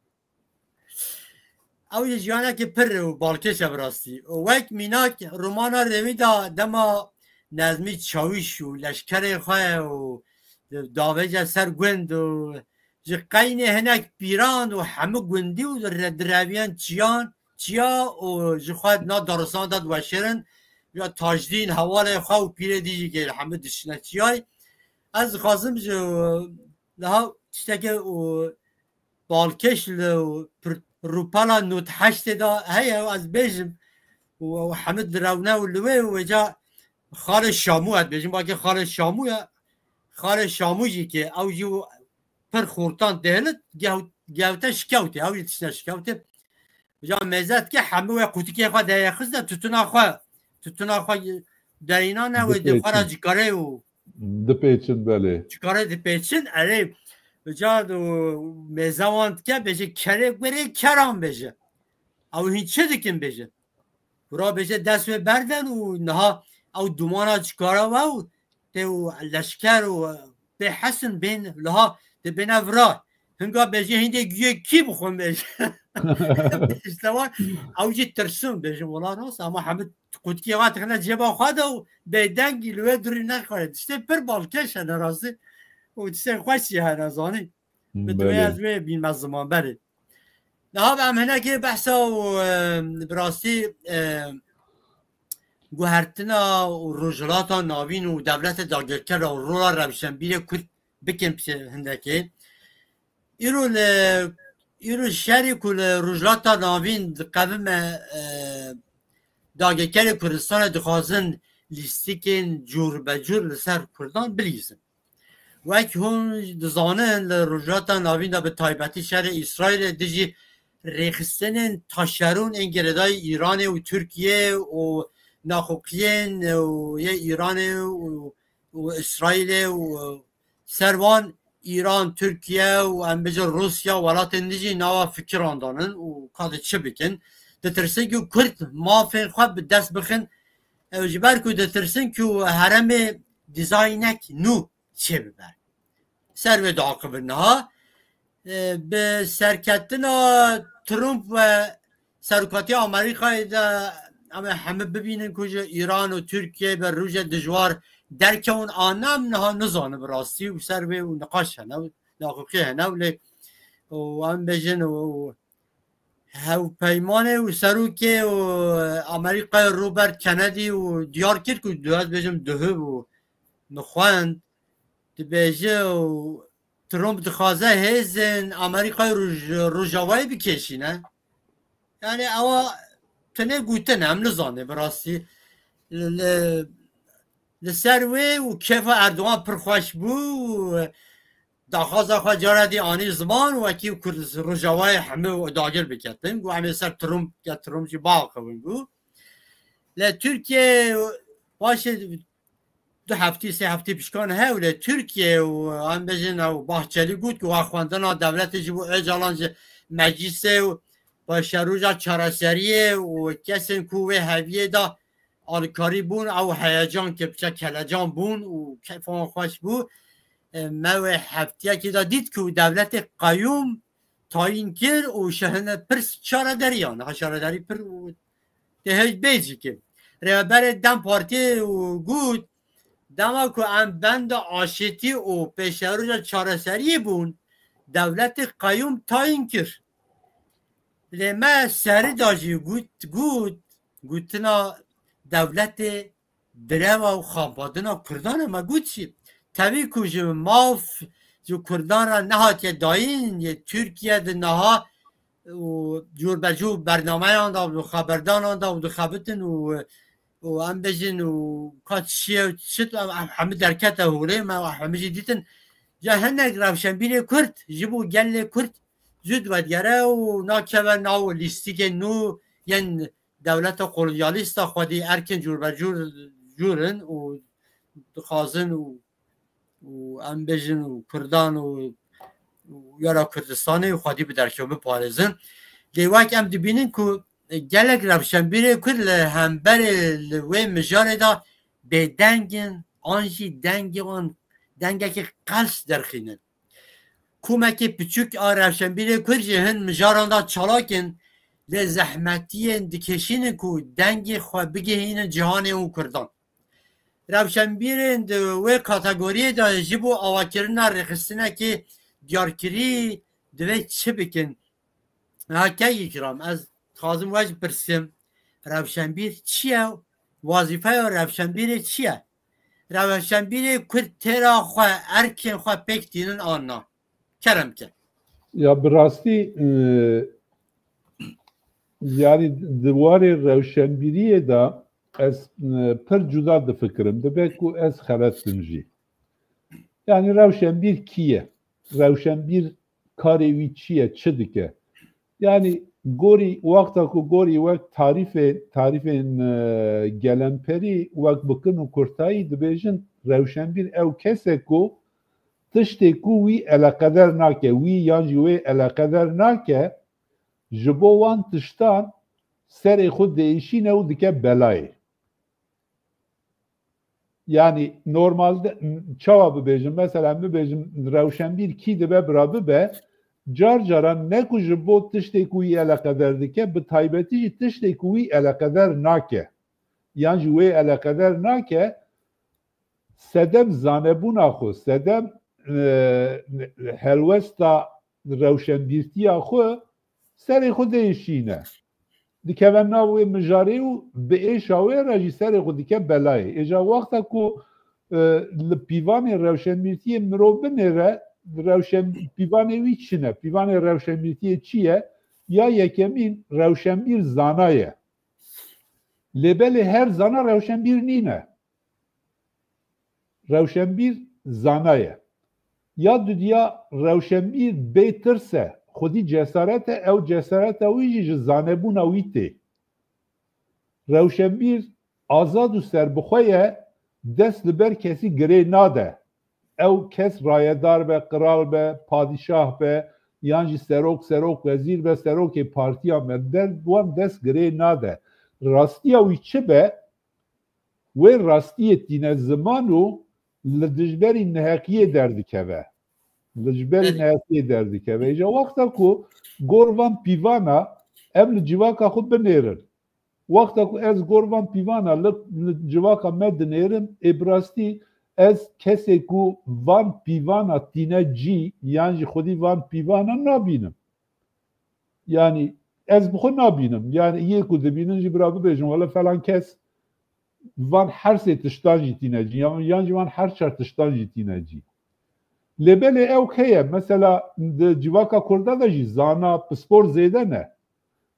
Ew jî jiyanekî pir û balkêş e bi rastî. Û wek mînak romana Rêwî de dema Nezmî Çawîş û leşkerê xwe û davêje ser gund û ji qeynê hinek pîran û hemû gundî û re-, direviyên çiyan, çiya û ji xwe na daristan de diweşêrin. Ya Tajdîn hevalê xwe û pîrê dî jî gel hemû dişine çiyay. Ez dixwazim ji niha tiştekê û balkêş li pir-, rûpela nod heştê de heye û ez bêjim û ew hemû direwne û li wê û wêca xalê Şamû, ez bêjim, bakê xalê Şamû ye. Xalê Şamû jî ki ew jî pir xortan dêlit, gew-, gewte şikewtê, ew jî tiştine şikewtê. Ca mêze dike, hemû wê qutikê xwe deye xizde, tutuna xwe, tutuna xwe derîna ne wê dê xwe ra Dipêçin. Cikarê û Dipêçin, belê. Cikarê dipêçin, erê, ca do mêze wan dike, bêje kerê gurê keran bêje. Ew hîn çi dikin bêje. Hura bêje dest wê berden û niha ew dumana cikara we û tê û leşker û pê hesin bên liha dê bêne vira. Hinga bêje hîndê guyê kî bixwin bêje. İşte var. Ew jî tirsin bêjin wala rast ama hemû qutkî xwe dixine cêba xwe de û bêdengî li wê durî nexware. Tiştê pir balkêş hene rastî. Û tiştê xweşî hene zanî. Bi tu Belê. Ez wê bînme ziman berê. Niha em hinekê behsa û, e, bi rastî, e, guhertina û Rojhilata Navîn û dewletê dagirker û rola rewşenbîrê Kurd bikin pişê hindekê. Îro li, îro şerî ku li Rojhilata Navîn diqevime, e, dagirkerê Kurdistanê dixwazin lîstikên cûr be cûr li ser Kurdan bilîzin. Wek hûn dizanin, li Rojhilata Navîn de bi taybetî şerê Îsraîlê dijî rêxistinên taşerûn ên girêdayî Îranê û Tirkiyê û naxoqiyên û yê Îranê û, û Îsraîlê û ser wan Îran, Tirkiye û em bijin Rûsya welatên dijî nava fikiran danin û ka di çi bikin. Ditirsin ku Kurd mafên xwe bi dest bixin. Ew ji ber ku ditirsin ku heremê dîzaynek nû çê bibe. Ser wê diaqibin niha. E, bi serketina Trump ve serokatiya Amerîkayê de em ê hemî bibînin ku ji Îran û Tirkiye bi rûjê dijwar derkewin an ne, em niha nizanin bi rastî û ser wê û niqaş hene û naxoqî hene û lê û em bêjin û, û hevpeymanê û serokê û Amerîkayê Robert Kennedy û diyar kir ku dû ez bêjim duhib û mixwend dibêje û Trump dixwaze hêzên Amerîkayê Roj-, Rojavayê bikêşîne. Yani ewa tenê gotin em nizane bi rastî. Li, li ser wê û kêfa Erdogan pir xweş bû û daxwaza xwe cara dî anî ziman wekî Kurd Rojavayê hemû dagir biketin. Got em ê ser Trump, ke Trump jî biaxivin got. Lê Tirkiye paşê du heftî, sê heftî pişkan hewl e Tirkiye û em bêjin ew Bahçelî got ku wa xwendina dewletê ji bo Ocalan ji meclîsê û paşeroja çareseriyê û kesên ku wê heviyê de alîkarî bûn, ew heyecan kir, piçek kelecan bûn û keyfa wan xweş bû. E, me wê heftiyekê de dît ku dewletê qeyûm tayîn kir û şehine pirs çarederiyan, ha çaredarî pir û tê hej bêjî ki. Rêberê DEM Partiyê û got, dema ku em benda aşêtî û pêşeroja çareseriyê bûn, dewletê qeyûm tayîn kir. Lê me serî da jî got, got, gotina dewletê bireva û xapandina Kurdan e, me got jî. Tevî ku ji maf ji Kurdan re nehatiye dayîn, yê Tirkiye di niha û cûr be cûr bernameyan de û di xeberdanan de û dixebitin û, û em bêjin û ka çi ye, çi, em hemî derkete holê, me hemî jî dîtin. Ya hinek rewşenbîrê Kurd, ji bo gelê Kurd zû divedigere û nakeve nav lîstikên nû yên dewleta kolonyalîst a xwedî erkên cûr be cûr, cûr in û dixwazin û û em bêjin û Kurdan û, û ya ra Kurdistanê û xwedî bi derkew biparêzin. Lê wek em dibînin ku gelek rewşenbîrê Kurd li hemberê li wê mijarê de bêdeng in, an jî dengê wan dengekî qels derxînin. Komekê piçûk a rewşenbîrê Kurd jî hin mijaran de çalak in, lê zehmetiyên dikêşînin ku dengê xwe bigihînin cîhanê û Kurdan. Rewşenbîrên di wê kategoriyê de ji bo avakirina rêxistinekê diyarkirî divê çi bikin? Ha, keyî kiram, ez dixwazim we jî pirsim, rewşenbîr çi ye? Wazîfeya rewşenbîrê çi ye? Rewşenbîrê Kurd têra xwe, erkên xwe pêk tînin an na? Kerem ke. Ya bi rastî, e, yani di warê rewşenbîriyê de ez, e, pir cuda difikirim. Dibe ku ez xelet bim jî. Yani rewşenbîr kî ye? Rewşenbîr karê wî çi ye? Çi dike? Yani gorî, wexta ku gorî wek tarîfê, tarîfên, e, gelemperî wek bikin û kurtayî dibêjin, rewşenbîr ew kes e ku tiştê ku wî eleqeder nake, wî yan jî wê eleqeder nake, ji bo wan tiştan serê xwe diêşîne û dike belayê. Yani normalde çawa bibêjim? Mesela bibêjim rewşenbîr kî dibe bira bibe, car caran ne ku ji bo tiştê ku wî eleqeder dike, bi taybetî jî tiştê ku wî eleqeder nake, yan jî wê eleqeder nake, sedem zanebûna xwe, sedem, e, helwesta rewşenbîrtiya xwe serê xwe diêşîne. Dikeve nav wê mijarê û bi êşa wê re jî serê xwe dike belayê. Êja wexta ku, e, li pîvanê rewşenbîrtiyê mirov binêre, rewşen-, pîvanê wî çi ne? Pîvanê rewşenbîrtiyê çi ye? Ya yekemîn, rewşenbîr zana ye. Lê belê her zana rewşenbîr nîne. Rewşenbîr zana ye. Ya dudiya, rewşenbîr bê tirs e, xwedî cesaret e, ew cesareta wî jî ji zanebûna wî tê. Rewşenbîr azad û serbixwe ye, dest li ber kesî girê nade. Ew kes rayedar be, qral be, padîşah be, yan jî serok, serok wezîr be, serokê partiya me, der wan dest girê nade. Rastiya wî çi be, wê rastiyê tîne ziman û li dijberî neheqiyê derdikeve. Li dijberî Belê. neheqiyê derdikeve. Îja wexta ku gor van pîvana em li civaka xwe binêrin. Wexta ku ez gor van pîvana li, li civaka me dinêrim, ê bi rastî ez kesê ku van pîvana tîne cî, yan jî xwedî van pîvana nabînim. Yani ez bi xwe nabînim. Yani yê ku dibînin jî bira bibêjin, wele falan kes van her sê tiştan jî tîne cî, yan, yan jî van her çar tiştan jî tîne cî. Lê belê ew heye, mesela di civaka Kurda de jî zana, pispor zêde ne.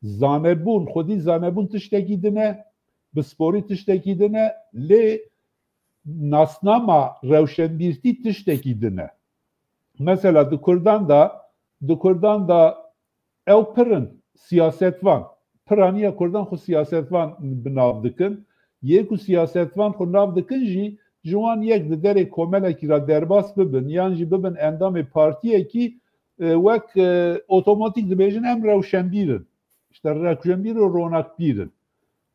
Zanebûn, xwedî zanebûn tiştekî din e, pisporî tiştekî din e, lê nasnama rewşenbîrtî tiştekî din e. Mesela di Kurdan de, di Kurdan de ew pir in siyasetvan. Piraniya Kurdan xwe siyasetvan bi nav dikin. Yê ku siyasetvan xwe nav dikin jî, ji wan yek di derê komelekî re derbas bibin, yan jî bibin endamê partiyekî, e, wek, e, otomatîk dibêjin em rewşenbîr in. İşte rewşenbîr û ronakbîr in.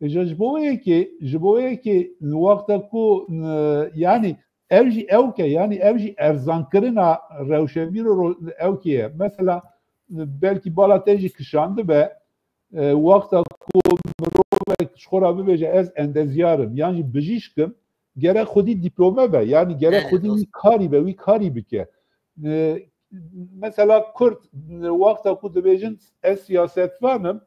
Îja ji bo yekê, ji bo yekê wexta ku, e, yani ev jî ewk e, yani ev jî erzankirina rewşenbîr û ro-, ewkê ye. Mesela belkî bala te jî kişandibe, e, wexta ku mirovek ji xwe re bibêje ez endezyar im, yan jî bijîşk im, gerek xwedî dîplome be, yani gerek Belê, xwedî dost. wî karî be, wî karî bike. E, mesela Kurd, e, wexta ku dibêjin ez siyasetvan im,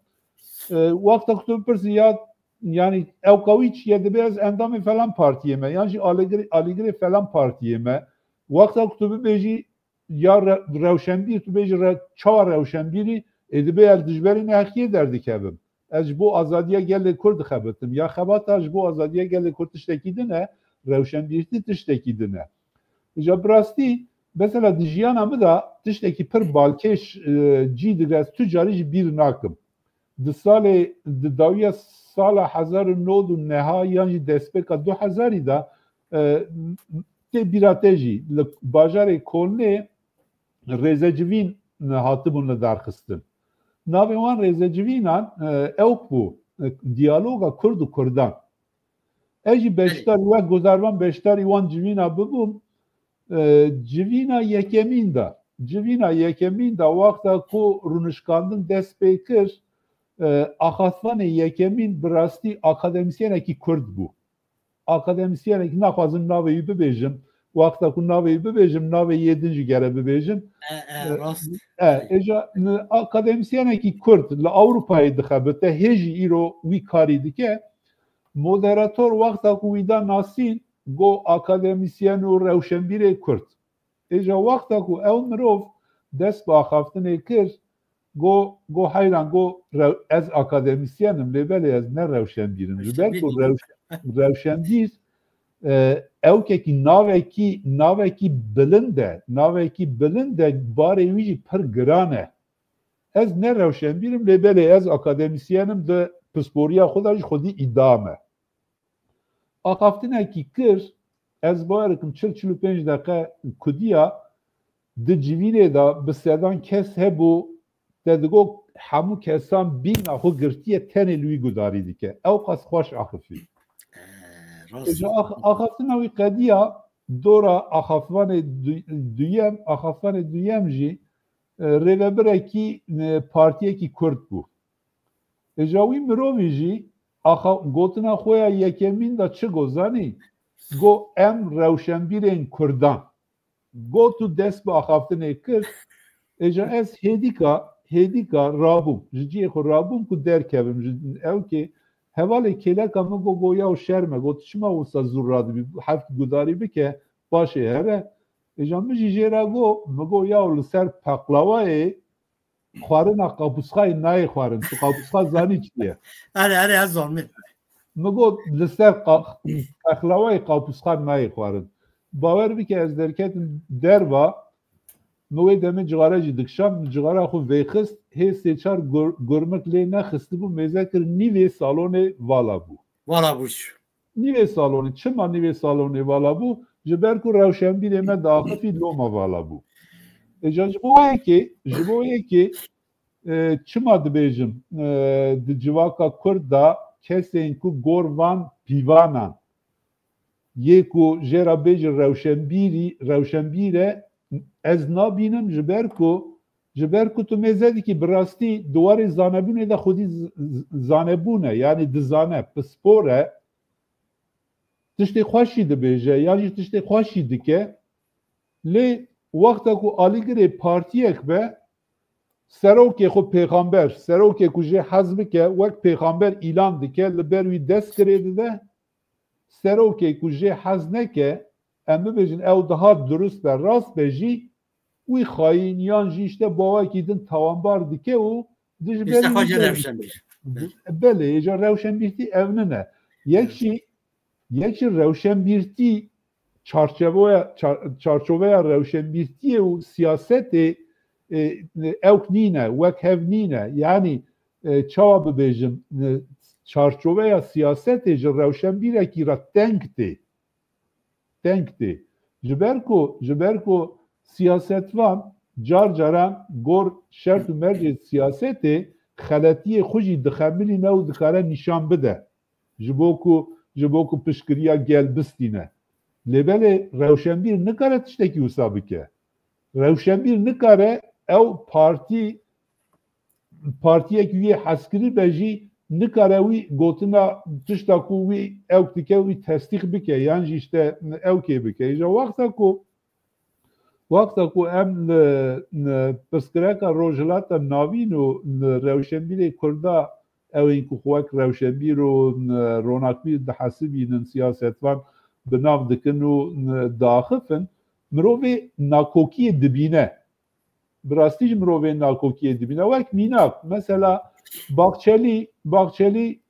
e, wexta ku tu bipirsî ya, yani ewka wî çi ye, dibê ez endamê falan partiyê me, yan jî alîgirê, alîgirê falan partiyê me. Wexta ku tu bibêjî ya re-, rewşenbîr, tu bêjî re-, çawa rewşenbîrî, ê dibê ez dijberî neheqiyê derdikevim. Ez ji bo azadiya gelê Kurd dixebitim. Ya xebata ji bo azadiya gelê Kurd tiştekî din e, rewşenbîrtî tiştekî din e. Îja bi rastî, mesela di jiyana min de tiştekî pir balkêş, e, cî digre, ez tu carî jî bîr nakim. Di salê, di dawiya sala hezar û nod û neha yan jî destpêka du hezarî de, e, tê bîra te jî li bajarê Kolnê rêzecivîn hatibûn li darxistin. Navê wan rêzecivînan, e, ewk bû, e, diyaloga Kurd û Kurdan. Ez jî beşdar, wek guhdarvan beşdarî wan civîna bibûm, e, civîna yekemîn de. Civîna yekemîn de wexta ku rûnişkandin dest pê kir, e, axaftvanê yekemîn bi rastî akademîsyenekî Kurd bû. Akademîsyenekî, naxwazim navê wî bibêjim. Wexta ku navê wî bibêjim, navê yê din jî gere bibêjim. E, e, E, rast. E, êja, n-, akademîsyenekî Kurd li Ewropayê dixebite, hê jî îro wî karî dike. Moderator wexta ku wî da nasîn, got akademîsyen û rewşenbîrê Kurd. Êja wexta ku ew mirov dest bi axaftinê kir, got, got heyran, got, rew-, ez akademîsyen im, lê belê ez ne rewşenbîr im. Ji ber ku rewş-, rewşenbîr, e, ewkekî navekî, navekî bilind e, navekî bilind e, barê wî jî pir giran e. Ez ne rewşenbîr im, lê belê ez akademîsyen im, di pisporiya xwe de jî xwedî îdia me. Axaftinekî kir, ez bawer dikim çil, çil û pênc deqe kudiya, di civînê de bi sedan kes hebû, te digot hemû kesan bîna xwe girtiye, tenê li wî gudarî dike. Ew qas xweş axifî. E, rast. Ji ax-, axaftina wî qediya dora axaftvanê du-, duyem, axaftvanê duyem jî, e, rêvebirekî, e, partiyekî Kurd bû. Êja wî mirovî jî axa-, gotina xwe ya yekemîn de çi got zanî? Got, em rewşenbîrên Kurdan. Got û dest bi axaftinê kir. Êja ez hêdîka, hêdîka rabûm. Ji cihê xwe rabûm ku derkevim. Ji ewkê hevalê kêleka min got, got, yaw şerm e. Got, çima wisa zû radibî? Hevk gudarî bike, paşê here. Êja min jî jê re got, min got, yaw li ser peqlawayê xwarina qapûsxayê nayê xwarin. Tu qapûsxa zanî çi ye? Erê, erê, ez zanim. Min got, li ser qa-, pexlawayê qapûsxa nayê xwarin. Bawer bike, ez derketim derva, min wê demê cixare jî dikişand, min cixara xwe vêxist, hê sê çar gur-, gurmik lê nexistibû, mêze kir, nîvê salonê vala bû. Vala bû. Nîvê salonê. Çima nîvê salonê vala bû? Ji ber ku rewşenbîrê me diaxifî, loma vala bû. Êja ji bo yekê, ji bo yekê, e, çima dibêjim, e, di civaka Kurd de kesên ku gor van pîvanan, yê ku jê re bêjin rewşenbîrî, rewşenbîr e, ez nabînim ji ber ku, ji ber ku tu mêze dikî bi rastî di warê zanebûnê de xwedî z-, z-, zanebûn e, yanî dizane, pispor e, tiştê xweş jî dibêje, yan jî tiştê xweş jî dike. Lê wexta ku alîgirê partiyek be, serokê xwe pêxamber, serokê ku jê hez bike, wek pêxamber îlan dike, li ber wî dest girê dide. Serokê ku jê hez neke, em bibêjin ew dihat durust be, rast be jî, wî xayîn yan jî işte bawekî din tawanbar dike û dijberî Îşte xwe jê wî rewşenbîr. Belê, êca rewşenbîrtî ev nine. Yek jî, yek jî rewşenbîrtî çarçevoya, çar-, çarçoveya rewşenbîrtiyê û siyasetê, e, ewk nîne, wek hev nîne. Yanî, e, çawa bibêjim, e, çarçoveya siyasetê ji rewşenbîrekî re teng tê. Teng tê. Ji ber ku, ji ber ku siyasetvan car caran gor şert û mercê siyasetê xeletiyê xwe jî dixemilîne û dikare nîşan bide. Ji bo ku, ji bo ku piştgiriya gel bistîne. Lê belê rewşenbîr nikare tiştekî wisa bike. Rewşenbîr nikare ew partî, partiyek wî yê hezkirî be jî nikare wî gotina tişta ku wî ewk dike wî tesdîq bike yan jî işte ewkê bike. Îja wexta ku, wexta ku em li, li pirsgirêka Rojhilata Navîn û li rewşenbîrê Kurda, ew ên ku xwe wek rewşenbîr û, e, ronakbîr dihesibînin, siyasetvan bi nav dikin û, e, diaxifin, mirovê nakokiyê dibîne. Bi rastî jî mirovê nakokiyê dibîne. Wek mînak, mesela Bahçeli, Bahçeli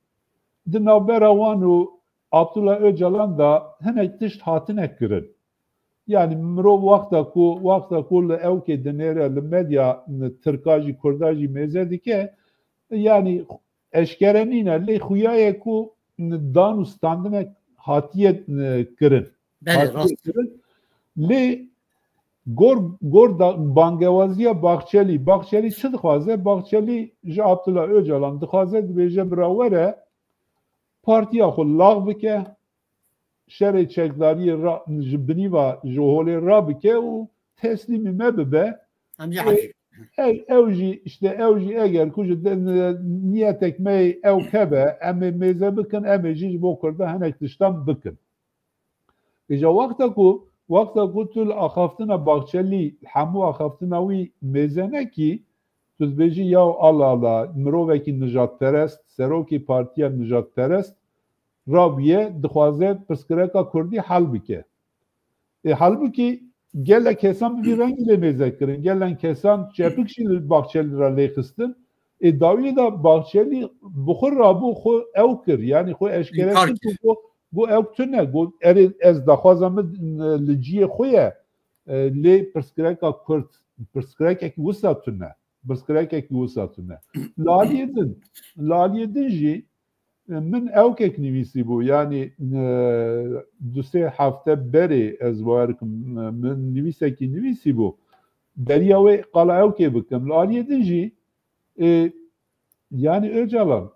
di navbera wan û Abdullah Öcalan de hinek tişt hatine kirin. Yanî mirov wexta ku, wexta ku li ewkê dinêre, li medya tirka jî, kurda jî mêze dike, yanî eşkere nîne, lê xuya ye ku dan û standinek hatiye, e, kirin. Belê, hatiye rast. Kirin. Lê gor, gor da, bangewaziya Baxçelî, Baxçelî çi dixwaze? Baxçelî ji Abdullah Ocalan dixwaze, dibêje bira were partiya xwe lax bike, şerê çekdariyê ra, ji binî ve ji holê rabike û teslîmî me bibe. Em jî Ê, hazir. Ew, ew jî, işte ew jî eger ku ji de, niyetek me ew keve, em ê mêze bikin, em ê jî ji bo Kurda hinek tiştan bikin. Îja wexta ku, wexta ku tu li axaftina Baxçelî, hemû axaftina wî mêze nekî, tu dibêjî, ya Allah Allah, mirovekî nijadperest, serokê partiya nijadperest, rabûye, dixwaze pirsgirêka Kurdî hel bike. Ê, halbûkî gelek kesan bi vî rengî lê mêze kirin. Gelek kesan çepik jî li Baxçelî re lê xistin. Ê, dawiyê de Baxçelî bi xwe rabû xwe ew kir. Yanî xwe eşkere kir ku got, got ew tune. Got, erê ez daxwaza min, e, li cihê xwe ye. E, lê pirsgirêka Kurd, pirsgirêkekî wisa tune. Pirsgirêkekî wisa tune. Li aliyê din, li aliyê din jî, e, min ewkek nivîsîbû, yanî, e, du sê hefte berê ez bawer kim, e, min nivîsekî nivîsîbû. Beriya wê qala ewkê bikim. Li aliyê din jî, e, yanî Ocalan,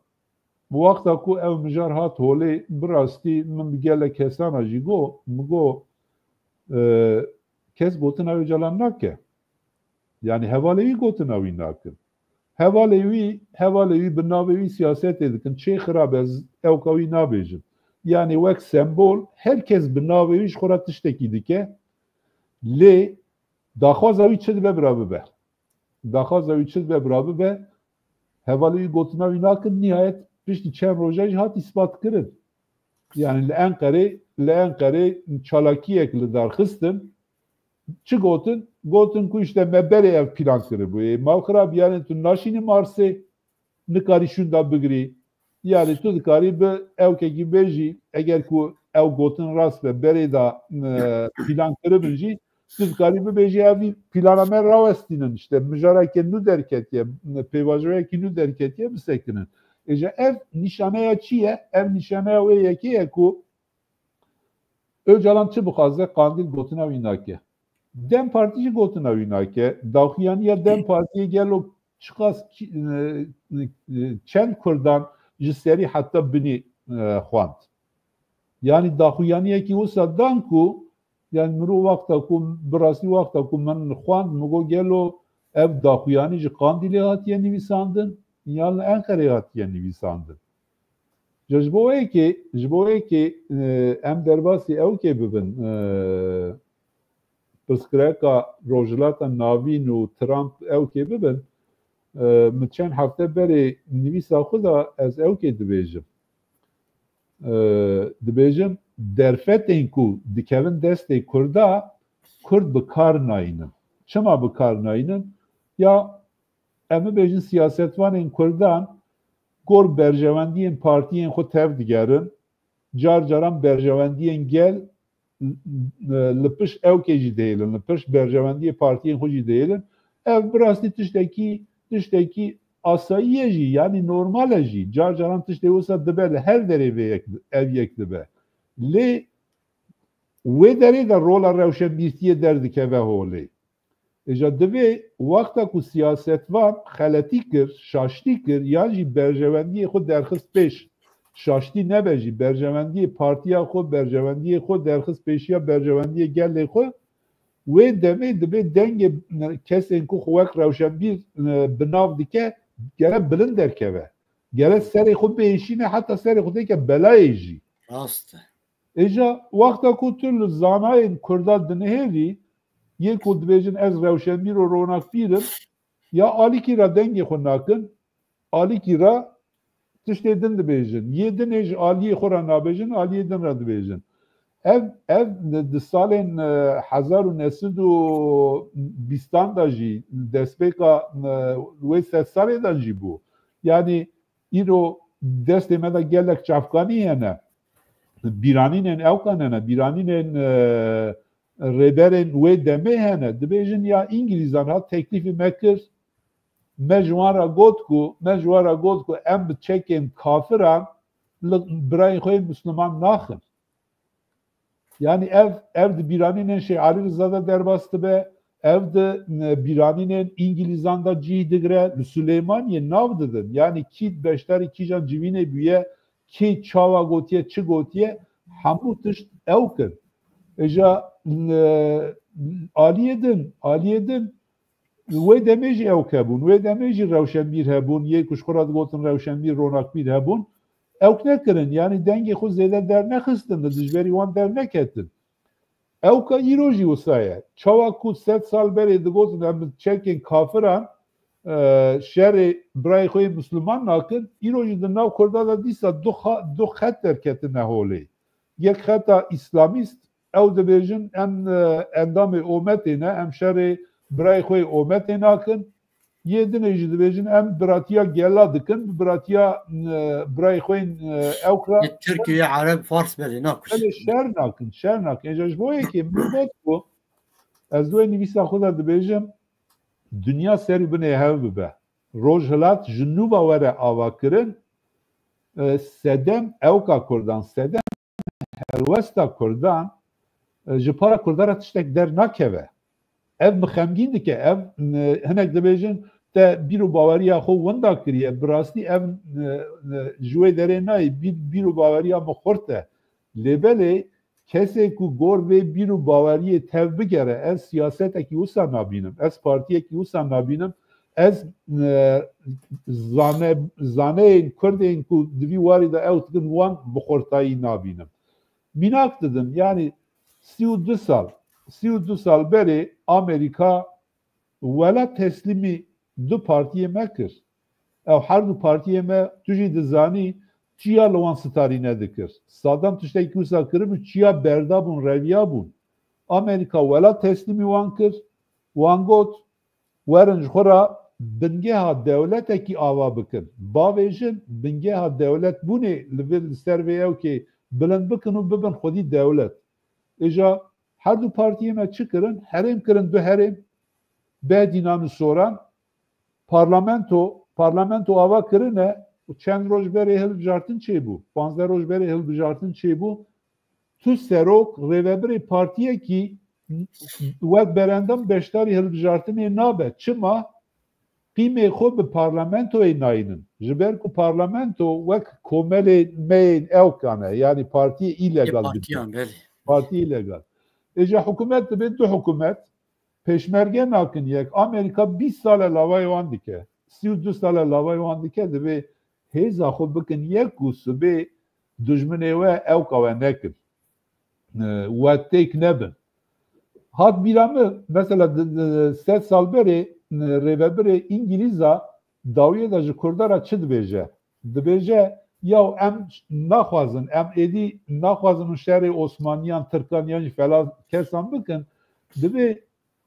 wexta ku ew mijar hat holê, bi rastî min bi gelek kesana jî got, min got, e, kes gotina Ocalan nake. Yanî hevalê wî gotina wî nakin. Hevalê wî, hevalê wî bi navê wî siyasetê dikin. Çê xirab ez ewka wî nabêjim. Yanî wek sembol her kes bi navê wî ji xwe re tiştekî dike. Lê daxwaza wî çi dibe bira bibe. Daxwaza wî çi dibe bira bibe. Hevalê wî gotina wî nakin. Nihayet piştî çend roja jî hat îspat kirin. Yanî li Enqerê, li Enqerê çalakiyek li dar xistin. Çi gotin? Gotin ku işte me berê ev plan kiribû. Ê, ma xirab, yanî tu naşînî Marsê, nikarî şûnda bigirî. Yanî tu dikarî bi ewkekî bêjî, eger ku ew gotin rast be, berê da, e, plan kiribin jî, tu dikarî bibêjî, ev plana me rawestînin, işte mijareke nû derketiye, pêvajoyekî nû derketiye, bisekinin. Êja ev nîşaneya çi ye? Ev nîşaneya wê yekê ye ku Ocalan çi bixwaze, Qandîl gotina wî nake. DEM Partî jî gotina wî nake. Daxuyaniya DEM Partiyê gelo çiqas çi-, e, e, çend Kurdan ji serî heta binî, e, xwend. Yanî daxuyaniyekî wisa dan ku, yanî mirov wexta ku, bi rastî wexta ku min xwend, min got gelo ev daxuyanî ji Qandîlê hatiye nivîsandin, yan li Enqerê hatiye nivîsandin. Ji bo wê yekê, ji bo wê yekê, e, em derbasî ewkê bibin, e, pirsgirêka Rojhilata Navîn û Trump ewkê bibin, e, min çend hefte berê nivîsa xwe de ez ewkê dibêjim. E, dibêjim, derfetên ku dikevin destê Kurda, Kurd bi kar nayînin. Çima bi kar nayînin? Ya em bibêjin siyasetvanên Kurdan gor berjewendiyên partiyên xwe tev digerin, car caran berjewendiyên gel, e, li pişt ewkê jî dihêlin, li pişt berjewendiyê partiyên xwe jî dihêlin. Ev bi rastî tiştekî, tiştekî asayî ye jî, yanî normal e jî. Car caran tiştê wisa dibe li her derê vê yek, ev yek dibe. Lê wê derê de rola rewşenbîrtiyê derdikeve holê. Îja divê wexta ku siyasetvan xeletî kir, şaştî kir, yan jî berjewendiyê xwe derxist pêş, şaştî nebe jî, berjewendiyê partiya xwe, berjewendiyê xwe derxist pêşiya berjewendiyê gelê xwe, wê demê divê dengê kesên ku xwe wek rewşenbîr, e, bi nav dike, gere bilind derkeve. Gere serê xwe biêşîne, heta serê xwe dike belayê jî. Rast e. Îja wexta ku tu li zanayên Kurda dinihêlî, yê ku dibêjin ez rewşenbîr û ronakbîr im, ya alîkî re dengê xwe nakin, alîkî re tiştê din dibêjin. Yê dinê ji aliyê xwe re nabêjin, aliyê din re dibêjin. Ev, ev di, di salên, e, hezar û neh sed û bîstan de jî, destpêka, e, wê sedsalê de jî bû. Yanî îro destê me de gelek çavkanî hene. Bîranînên ewkan hene, bîranînên, e, rêberên wê demê hene. Dibêjin ya Îngilîzan hat teklîfê me kir, me ji wan re got ku, me ji wan re got ku em bi çekên kafiran li birayên xwe yên Misliman naxin. Yani ev, ev di bîranînên Şeyh Alî Riza de derbas dibe, ev di, e, bîranînên Îngilîzan de cîh digire, li Silêmaniyê nav didin. Yani kî beşdarî kîjan civînê bûye, kî çawa gotiye, çi gotiye, hemû tişt ew kir. Îja, e, aliyê din, aliyê din, wê demê jî ewk hebûn, wê demê jî rewşenbîr hebûn, yê ku ji xwe re digotin rewşenbîr, ronakbîr hebûn, ewk nekirin. Yani dengê xwe zêde dernexistin, li dijberî wan derneketin. Ewka îro jî wisa ye. Çawa ku sed sal berê digotin em çekên kafiran, e, şerê birayê xwe yê Misliman nakin, îro jî di nav Kurda de dîsa du xa-, du xet derketine holê. Yek xeta îslamîst, ew dibêjin em, e, endamê ometê ne, em şerê birayê xwe yê ometê nakin. Yê dinê jî dibêjin em biratiya gela dikin, bi biratiya, e, birayê xwe yên, e, ewk re Ê Tirk û yê Ereb, Fars belê nakuş. Belê şer nakin, şer nakin. Êja ji bo yekê min got ku ez wê nivîsa xwe de dibêjim, dinya ser û binê hev bibe. Rojhilat ji nû ve were ava kirin, e, sedem ewka Kurdan, sedem helwesta Kurdan, e, ji para Kurdan re tiştek dernakeve. Ev min xemgîn dike, ev, e, hinek dibêjin te bîr û baweriya xwe winda kiriye. Bi rastî ev, e, e, ji wê derê nayê, bîr, bîr û baweriya min xurt e. Lê belê kesê ku gor vê bîr û baweriyê tev bigere, ez siyasetekî wisa nabînim, ez partiyekî wisa nabînim, ez, e, zane-, zaneyên Kurdên ku di vî warî de ew dikin wan bi xurtayî nabînim. Mînak didim, yanî sî û du sal, sî û du sal berê Amerîka welat teslîmî du partiyê me kir. Ew her du partiyê me, tu jî dizanî, çiya li wan sitarî nedikir. Sadam tiştekî wisa kiribû, çiya berdabûn, reviyabûn. Amerîka welat teslîmî wan kir, wan got, werin ji xwe re bingeha dewletekî ava bikin. Bavêjin, bingeha dewletbûnê li vir, li ser vê ewkê bilind bikin û bibin xwedî dewlet. Îja her du partiyê me çi kirin? Herêm kirin du herêm. Bedînan û Soran, parlamento, parlamento ava kirine û çend roj berê hilbijartin çêbû. Panzdeh roj berê hilbijartin çêbû. Tu serok, rêvebirê partiyekî wek berendam beşdarî hilbijartinê nabe. Çima? Qîmê xwe bi parlamentoyê nayînin. Ji ber ku parlamento wek komelê me yên ewkan e, yanî partiyê îlegal dibî. Partiyan, belê. Partî îlegal. Îja hikûmet dibe du hikûmet, pêşmerge nakin yek. Amerîka bîst sal e lavayê wan dike. Sî û du sal e lavayê wan dike, divê hêza xwe bikin yek û sibê dijminê we ewka we nekin. E, we têk nebin. Hat bîra min, mesela di, di, sed sal berê, e, rêvebirê Îngilîza dawiyê de ji Kurda re çi dibêje? Dibêje, yaw em naxwazin, em êdî naxwazin û şerê Osmaniyan, Tirkan yan jî felan kesan bikin. Divê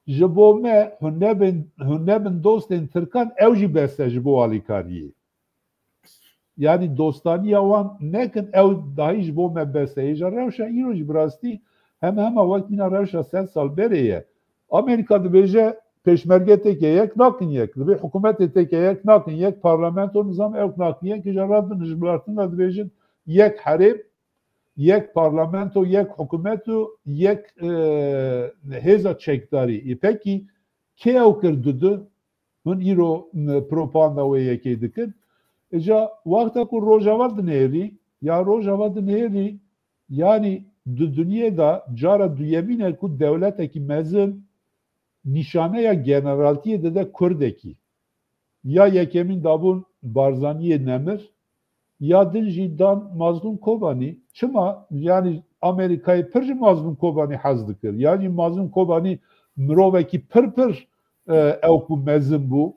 ji bo me hûn nebin, hûn nebin dostên Tirkan, ew jî bes e ji bo alîkariyê. Yanî dostaniya wan nekin, ew dahî ji bo me bes e. Hêja rewşa îro jî bi rastî hema hema wek mîna rewşa sed sal berê ye. Amerîka dibêje pêşmerge têke yek nakin yek. Dibê hikûmetê têke yek nakin yek. Parlamento nizam ewk nakin yek. Hêja radibin hilbijartin de dibêjin yek herêm, yek parlamento, yek hikûmet û yek, e, hêza çekdarî. Ê pekî kê ew kir dudu? Hûn îro, m, propaganda wê yekê dikin. Îca wexta ku Rojava dinêrî, ya Rojava dinêrî, yanî di dinyê de cara duyemîn e ku dewletekî mezin nîşaneya generaltiyê dide Kurdekî. Ya yekemîn dabûn Barzaniyê nemir, ya din jî dan Mazlûm Kobanî. Çima? Yanî Amerîkayê pir ji Mazlûm Kobanî hez dikir. Yanî Mazlûm Kobanî mirovekî pir pir, e, ew ku mezin bû.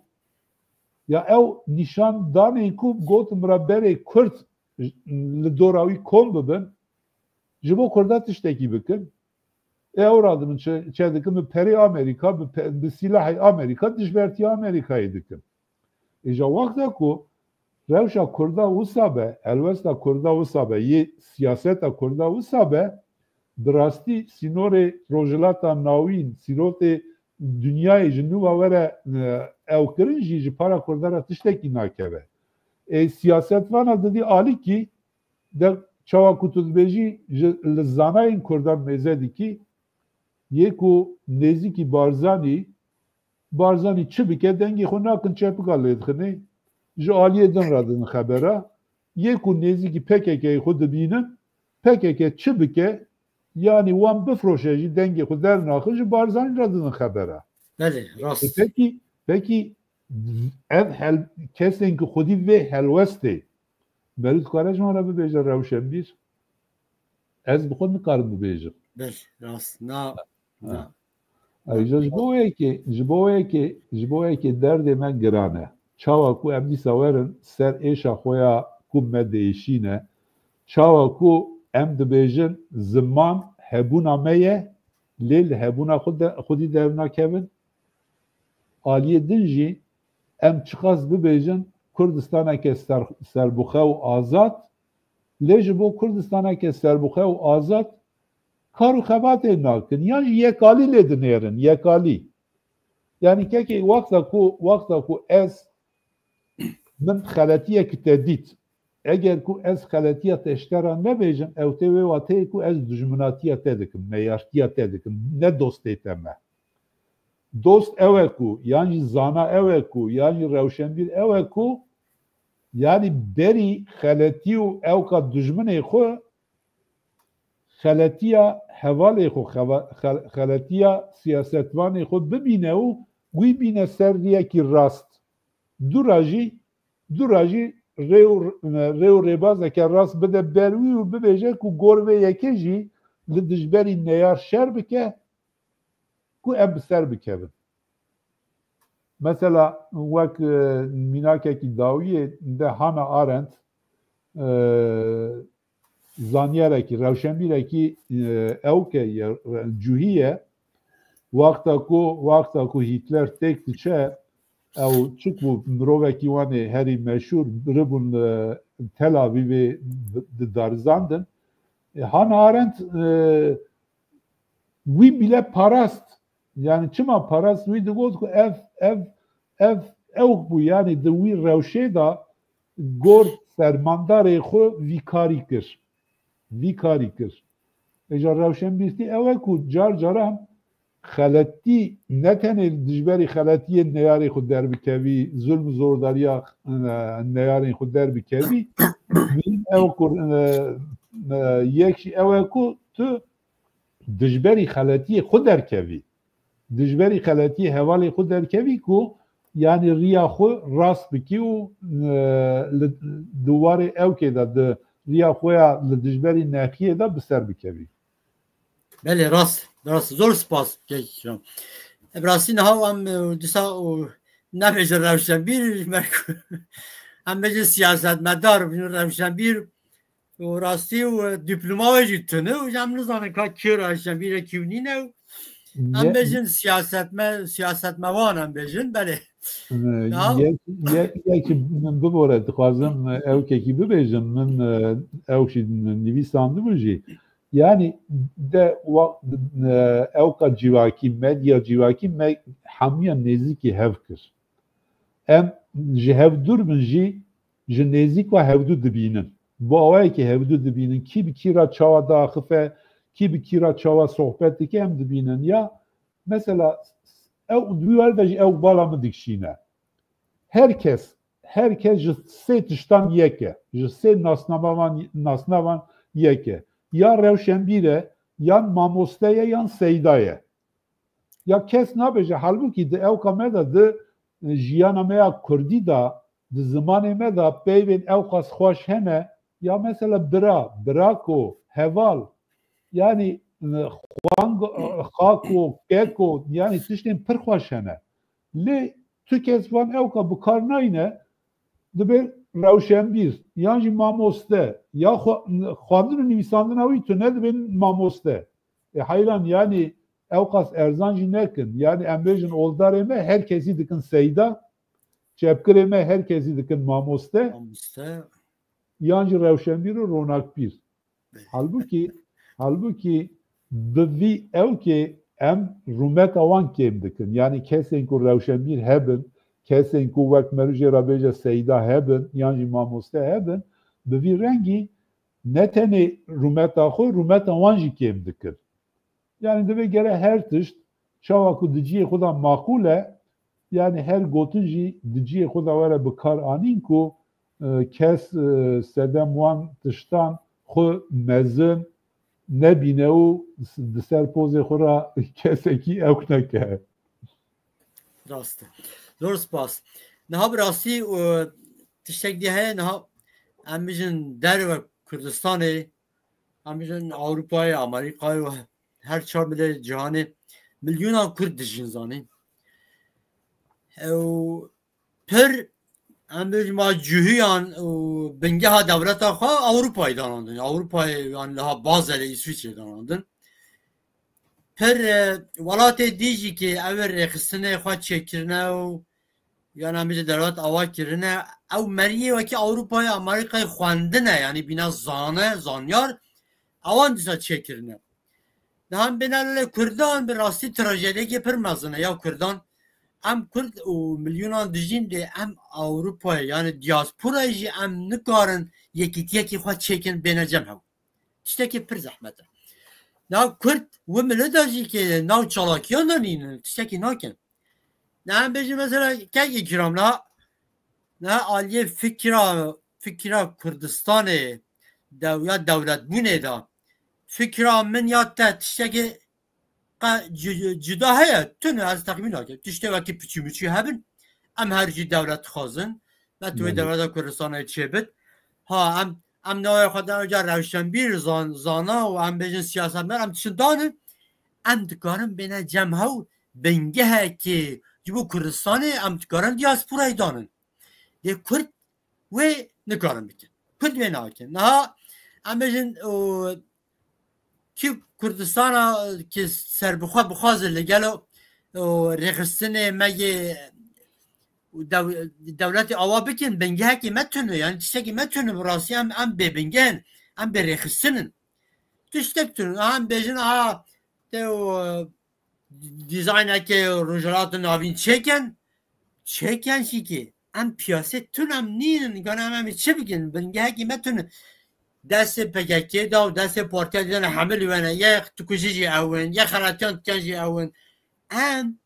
Ya ew nîşan danê ku gotin bira berê Kurd li dora wî kom bibin, ji bo Kurda tiştekî bikin. Ê ew radibin çi, çi dikin? Bi perê Amerîka, bi pe-, bi sîlahê Amerîka, dijbertiya Amerîkayê dikin. Îja wexta ku rewşa Kurda wisa be, helwesta Kurda wisa be, yê siyaseta Kurda wisa be, bi rastî sînorê Rojhilata Navîn, sîrotê dinyayê ji nû ve were, e, ew kirin jî ji para Kurda re tiştekî nakeve. Ê siyasetvana didî alîkî de Çawa ku tu dibêjî, ji, li zanayên Kurdan mêze dikî, yê ku nêzîkî Barzanî, Barzanî çi bike, dengê xwe nakin çepika lê dixinê, ji aliyê din re didin xebera. Yê ku nêzîkî P K K'yê xwe dibînin, P K K çi bike, yanî wan bifroşe jî dengê xwe dernaxin, ji Barzanî re didin xebera. Belê, rast. E, pekî, pekî ev hel-, kesên ku xwedî vê helwestê, meriv dikare ji wan re bibêje rewşenbîr? Ez bi xwe nikarim bibêjim. Belê, rast. Na, Ha. na. Ayrıca ji bo wê yekê, ji bo wê yekê, ji bo wê yekê derdê me giran e. Çawa ku em dîsa werin ser êşa xwe ya ku me diêşîne, çawa ku em dibêjin ziman hebûna me ye, lê li hebûna xwe de, xwedî dernakevin. Aliyê din jî em çiqas bibêjin Kurdistaneke ser, serbixwe û azad, lê ji bo Kurdistaneke serbixwe û azad kar û xebatê nakin, yan jî yekalî lê dinêrin, yekalî. Yanî kekê wexta ku, wexta ku ez, min xeletiyek te dît, eger ku ez xeletiya te ji te re nebêjim, ew tê wê wateyê ku ez dijminatiya te dikim, meyartiya te dikim, ne dostê te me. Dost ew e ku, yan jî zana ew e ku, yan jî rewşenbîr ew e ku, yanî berî xeletî û ewka dijminê xwe, xeletiya hevalê xwe, xeva-, xel-, xeletiya siyasetvanê xwe bibîne û wî bîne ser riyekî rast. Dûra jî, dûra jî rê û, rê û rêbazeke rast bide ber wî û bibêje ku gor vê yekê jî li dijberî neyar şer bike, ku em bi ser bikevin. Mesela wek, e, mînakekî dawiyê de Hannah Arendt, e, zanyarekî, rewşenbîrekî, e, ewke ye, cûhî ye. Wexta ku, wexta ku Hitler têk diçe, ew çi ku mirovekî wan ê herî meşhûr biribûn, e, Tel Avîvê di-, didarizandin. E, Hannah Arendt, e, wî bîle parast. Yani çima parast? Wî digot ku ev, ev, ev ewk bû. Yani di wî rewşê de gor fermandarê xwe vî karî kir. Vî karî kir. Êja rewşenbîrtî ew e ku car caran xeletî ne tenê li dijberî xeletiyên neyarê xwe derbikevî, zulm û zordariya, e, neyarên xwe derbikevî. Muhîm ew ku, e, e, yek jî ew e ku tu dijberî xeletiyê xwe derkevî. Dijberî xeletiyê hevalê xwe derkevî ku, yanî riya xwe rast bikî û, e, li, di warê ewkê de di riya xwe ya li dijberî nexiyê de bi ser bikevî. Belê, rast, rast. Zor spas, kek Şam. Bi rastî niha em, e, dîsa û nebêjin rewşenbîr, ji ber ku em bêjin siyasetmedar, rewşenbîr, û rastî û, e, dîploma wê jî tune û em nizanin ka kî rewşenbîr e, kî nîne û em Ye- bêjin siyasetme-, siyasetmevan em bêjin, belê. E, Ya. yek, yek, yek min bibore, dixwazim, e, ewkekî bibêjim, min, e, ew jî nivîsandibû jî. Yani de wa-, e, ewka civakî, medya civakî me hemiya nêzîkî hev kir. Em ji hev dûr bin jî ji nêzîk ve hevdû dibînin. Bi awayekî hevdû dibînin. Kî bi kî re çawa diaxife, kî bi kî re çawa sohbet dike em dibînin. Ya mesela ew di wî wer de jî ew bala min dikişîne. Her kes, her kes ji sê tiştan yek e. Ji sê nasnamevan, nasnavan yek e. Ya rewşenbîr e, yan mamoste ye, yan seyda ye. Ya kes nabêje, halbûkî di ewka me de, di jiyana me ya kurdî de, di zimanê me de peyvên ewqas xweş hene, ya mesela bira, birako, heval, yanî, e, xwang-, e, xako, keko, yanî tiştên pir xweş hene. Lê tu kes van ewka bi kar nayne, dibe rewşenbîr, yan jî mamoste, ya xwe-, xwendin û nivîsandina wî tune dibên mamoste. E, heyran, yanî ewqas erzan jî nekin. Yanî em bêjin oldarê me her kesî dikin seyda, çepgirê me her kesî dikin mamoste, Mamoste. yan jî rewşenbîr û ronakbîr. Halbûkî, halbûkî bi vî ewkê em rûmeta wan kêm dikin. Yanî kesên ku rewşenbîr hebin, kesên ku wek meriv jê re bêje seyda hebin, yan jî mamoste hebin, bi vî rengî ne tenê rûmeta xwe, rûmeta wan jî kêm dikir. Yani divê gere her tişt çawa ku di cihê xwe de maqûl e, yani her gotin jî di cihê xwe de were bi kar anîn ku, e, kes, e, sedem wan tiştan xwe mezin nebîne û di ser pozê xwe re kesekî ewk neke. Rast e. Zor spas. Niha bi rastî, e, tiştek dî heye, niha em bijin derve Kurdistanê, em bijin Ewropayê, Amerîkayê û her çar milê cîhanê milyonan Kurd dijîn zanî. Ew pir, em bijin ma cihûyan û bingeha dewleta xwe Ewropayê danandin. Ewropayê, yan liha Bazelê, Îswîçrê danandin. Pir, e, welatê dî jî ki ew ê rêxistinê xwe çêkirine û yan em bijin dewlet awa kirine, ew meriyê wekî Ewropayê, Amerîkayê xwendine, yanî bîna zane, zanyar, ewan dîsa çêkirine. Niha em bêne lê Kurdan, bi rastî trajediyekê pir mezin e ya Kurdan. Em Kurd û milyonan dijîn dê em Ewropayê, yani diasporayê jî em nikarin yekîtiyekî xwe çêkin bêne cem hew. Tiştekî pir zehmet e. Niha Kurd wi milê de jî ki nav çalakiyan de nînin, tiştekî nakin. Niha em bêjin mesela kek îkram, niha, niha aliyê fikra, fikra Kurdistanê dew-, ya dewletbûnê de fikra min ya te tiştekî qe-, cu-, cuda heye, tune ez texmîn nakim. Tiştê wekî piçî miçî hebin, em her jî dewlet dixwazin. Me tu wê Belê. dewleta Kurdistanê çêbit. Ha, em, em navê xwe de ca rewşenbîr, zan-, zana û em bêjin siyasetmer, em tiştin danin. Em dikarin bêne cem hew bingehekê ji bo Kurdistanê, em dikarin diasporayê danin. Lê Kurd wê nikarin bikin. Kurd wê nakin. Niha em bêjin, o, ki Kurdistana ki serbixwe bixwaze li gelo, o, rêxistinê me yê dew-, dewletê awa bikin, bingehekî me tune, yani tiştekî me tune, bi rastî em, em bêbingeh in, em bêrêxistin in. Tiştek tune, em bêjin, a, te o, dîzaynekê Rojhilata Navîn çêken, çêken jî ki em piyasê tun em nînin, gane em, em çi bikin, bingehekî me tun. Destê P K K da û destê partiya dî de ne hemil wene, ye tikujî jî ew in, ye xeletiyan diken jî ew in. Em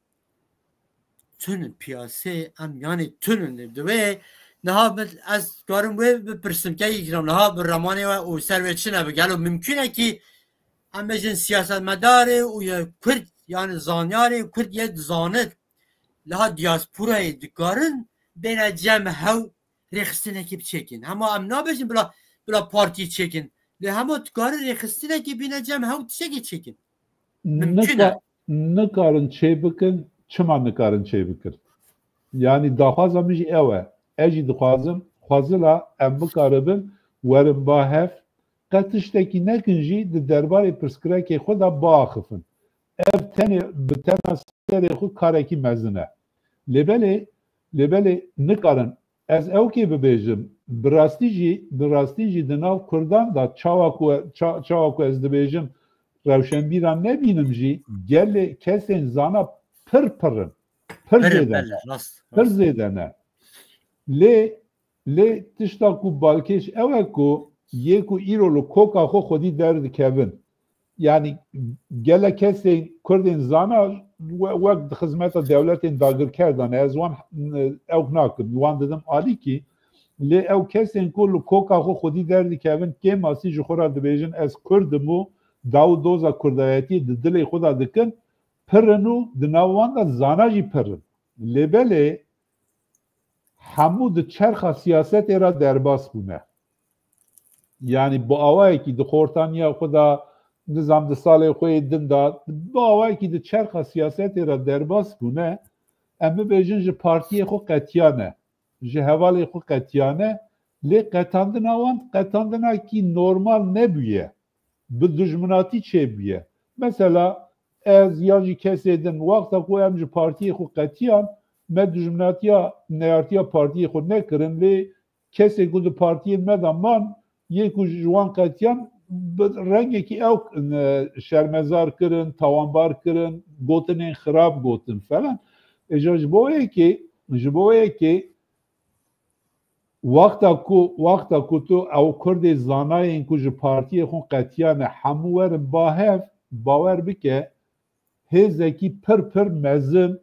tunin piyasê, em yani tunin. Divê niha bi-, ez karim wê bipirsim, kek îkram, niha bi ramanê we û ser wê çi ne bi gelo mimkun e ki em bêjin siyasetmedarê û ya Kurd, yani zanyarê Kurd yê dizanit, liha diasporayê dikarin bêne cem hew rêxistinekî biçêkin. Hema em nabêjin bila, bila partî çêkin. Lê hema dikarin rêxistinekî bîne cem hew tiştekî çêkin. Mimkun e. Nika-, nikarin çê bikin, çima nikarin çê bikin? Yani daxwaza min jî ew e. Ez jî dixwazim, xwezila em bikaribin, werin ba hev, qet tiştekî nekin jî di derbarê pirsgirêkê xwe de biaxifin. Ev tenê bi tena serê xwe karekî mezin e. Lê belê, lê belê nikarin ez ewkê bibêjim, bi rastî jî, bi rastî jî di nav Kurdan de çawa ku, ça-, çawa ku ez dibêjim, rewşenbîran nebînim jî, gelê kesên zana pir pir in. Pir Pir in, zêde ne. belê, rast, Pir rast. zêde ne. Lê, lê tişta ku balkêş ew e ku yê ku îro li koka xwe xwedî derdikevin. Yani gelek kesên Kurdên zana we-, wek di xizmeta dewletên dagirker de ne. Ez wan, e, ewk nakim. Wan didim alîkî. Lê ew kesên ku li koka xwe xwedî derdikevin, kêmasî ji xwe re dibêjin, ez Kurd im û daw û doza Kurdayetiyê di dilê xwe de dikin, pir in û di nav wan de zana jî pir in. Lê belê hemû di çerxa siyasetê re derbas bûne. Yani bi awayekî di xortaniya xwe de, nizam di salê xwe yê din de, bi awayekî di çerxa siyasetê re derbas bûne, em bibêjin ji partiyê xwe qetiyane, ji hevalê xwe qetiyane, lê qetandina wan qetandinakî normal nebûye. Bi dijminatî çêbûye. Mesela ez yan jî kesê din, wexta ku em ji partiyê xwe qetiyan, me dijminatiya neyartiya partiyê xwe nekirin, lê kesê ku di partiyên me de man, yê ku ji wan qetiyan, bi rengekî ew, e, şermezar kirin, tawanbar kirin, gotinên xirab gotin falan. Êja ji bo yekê, ji bo yekê Wexta ku, wexta ku tu ew Kurdê zanayên ku ji partiyê xwe qetiyane hemû werin ba hev, bawer bike, hêzekî pir pir mezin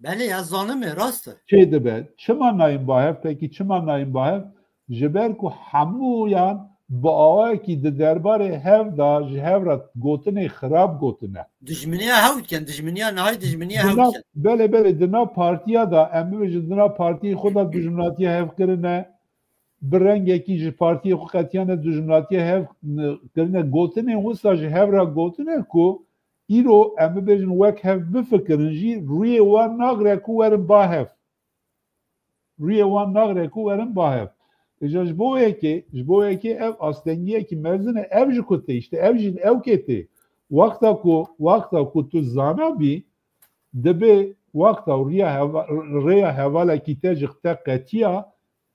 Belê, ez zanim e, rast e. Çê dibe. Çima nayên ba hev? Pekî çima nayên ba hev? Ji ber ku hemûyan bi awayekî di derbarê hev de ji hev re gotinê xirab gotine. Dijminiya hew dikin, dijminiya nihayî dijminiya hew dikin. Belê, belê, di nav partiya de, em bibêjin, di nav partiyê xwe de dijminatiya hev kirine, bi rengekî ji partiyê xwe qetiyane dijminatiya hev kirine. Gotinên wisa ji hev re gotine ku îro em bibêjin wek hev bifikirin jî rûyê wan nagre ku werin ba hev. Rûyê wan nagre ku werin ba hev. Îja ji bo yekê, ji bo yekê ev astengiyekî mezin e, ev ji ku tê, îşte ev jî ew kê tê. Wexta ku, wexta ku tu zana bî, dibe wexta rûya heva-, rêya hevalekî te ji te qetiya,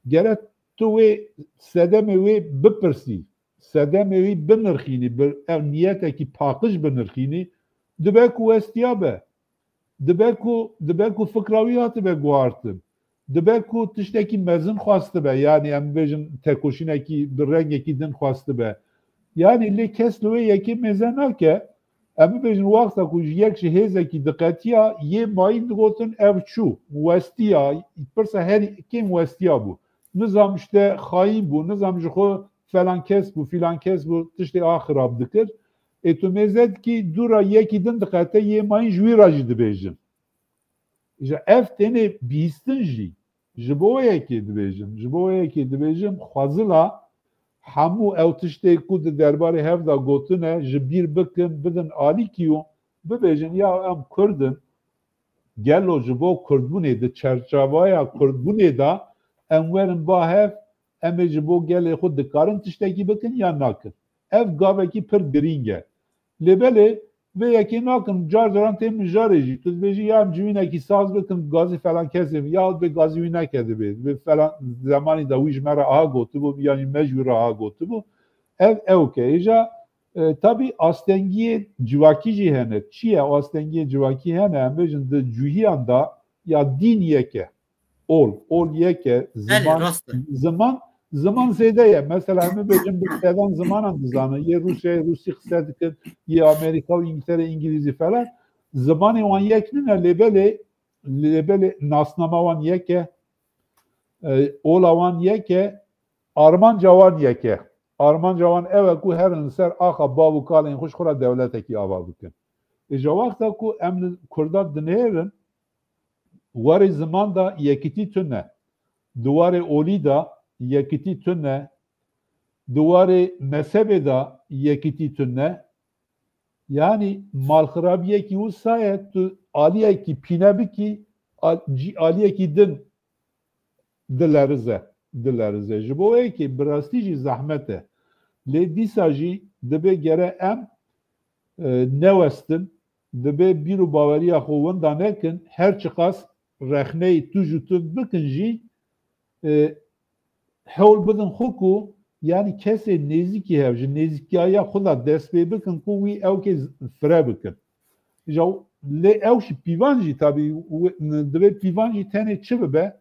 gere tu wê sedemê wê bipirsî, sedemê wî binirxînî, bi ev niyetekî paqij binirxînî, dibe ku westiya be. Dibe ku, dibe ku fikra wî hatibe guhartin. Dibe ku tiştekî mezin xwestibe, yanî em bibêjin tekoşînekî bi rengekî din xwestibe. Yanî lê kes li wê yekê mêze nake, em bibêjin wexta ku ji yek ji hêzekî diqetiya, yê mayîn digotin ev çû, westiya, pirsa her kêm westiya bû. Nizam işte xayîn bû, nizam ji xwe falan kes bû, filan kes bû, tiştê a xirab dikir. Ê tu mêze dikî dû re yekî din diqete, yê mayîn ji wî re jî dibêjin. Îja ev tenê bihîstin jî, ji bo wê yekê dibêjim, ji bo wê yekê dibêjim, xwezila hemû ew tiştê ku di derbarê hev de gotine, ji bîr bikin, bidin alîkî û bibêjin, ya em Kurd in, gelo ji bo Kurdbûnê, di çerçeveya Kurdbûnê de em werin ba hev, em ê ji bo gelê xwe dikarin tiştekî bikin ya nakin? Ev gavekî pir girîng e. Lê belê vê yekê nakin, car caran tê mijarê jî. Tu dibêjî ya em civînekî saz bikin, gazî falan kesê, yahut bê gazî wî neke dibê. Dibê falan zemanî de wî ji me re aha gotibû, yanî me ji wî re aha gotibû. Ev ew ke. Îja, e, tabî astengiyê civakî jî hene. Çi ye astengiyê civakî hene? Em bêjin di cûhiyan de ya dîn yek e. Ol, ol yek e. Belê, ziman, rast e. Ziman, ziman zêde ye. Mesela, em bêjin bi sedan zimanan dizane. Yê Rûsyayê Rûsî qise dikin, yê Amerîka û Îngiltere Îngilîzî falan. Zimanê wan yek nîne, lê belê, lê belê nasnama wan yek e. E, ola wan yek e. Armanca wan yek e. Armanca wan ew e ku herin li ser axa bav û kalên xwe ji xwe re dewletekî ava bikin. Îja wexta ku em li Kurda dinêrin, warê ziman de yekîtî tune. Di warê olî de yekîtî tune. Di warê mezhebê de yekîtî tune. Yanî malxirabiyekî wisa ye, tu aliyekî pîne bikî, al-, cî-, aliyekî din dilerize, dilerize. Ji bo wê yekê bi rastî jî zehmet e. Lê dîsa jî dibe gere em, e, newestin, dibe bîr û baweriya xwe winda nekin, her çiqas rexneyê tu ji tu bikin jî, e, hewl bidin xwe ku, yanî kesê nêzîkî hev, ji nêzîkiyaya xwe de dest pê bikin ku wî ew kê z-, fire bikin. Îja lê ew jî pîvan jî tabî wi-, divê pîvan jî tenê çi bibe?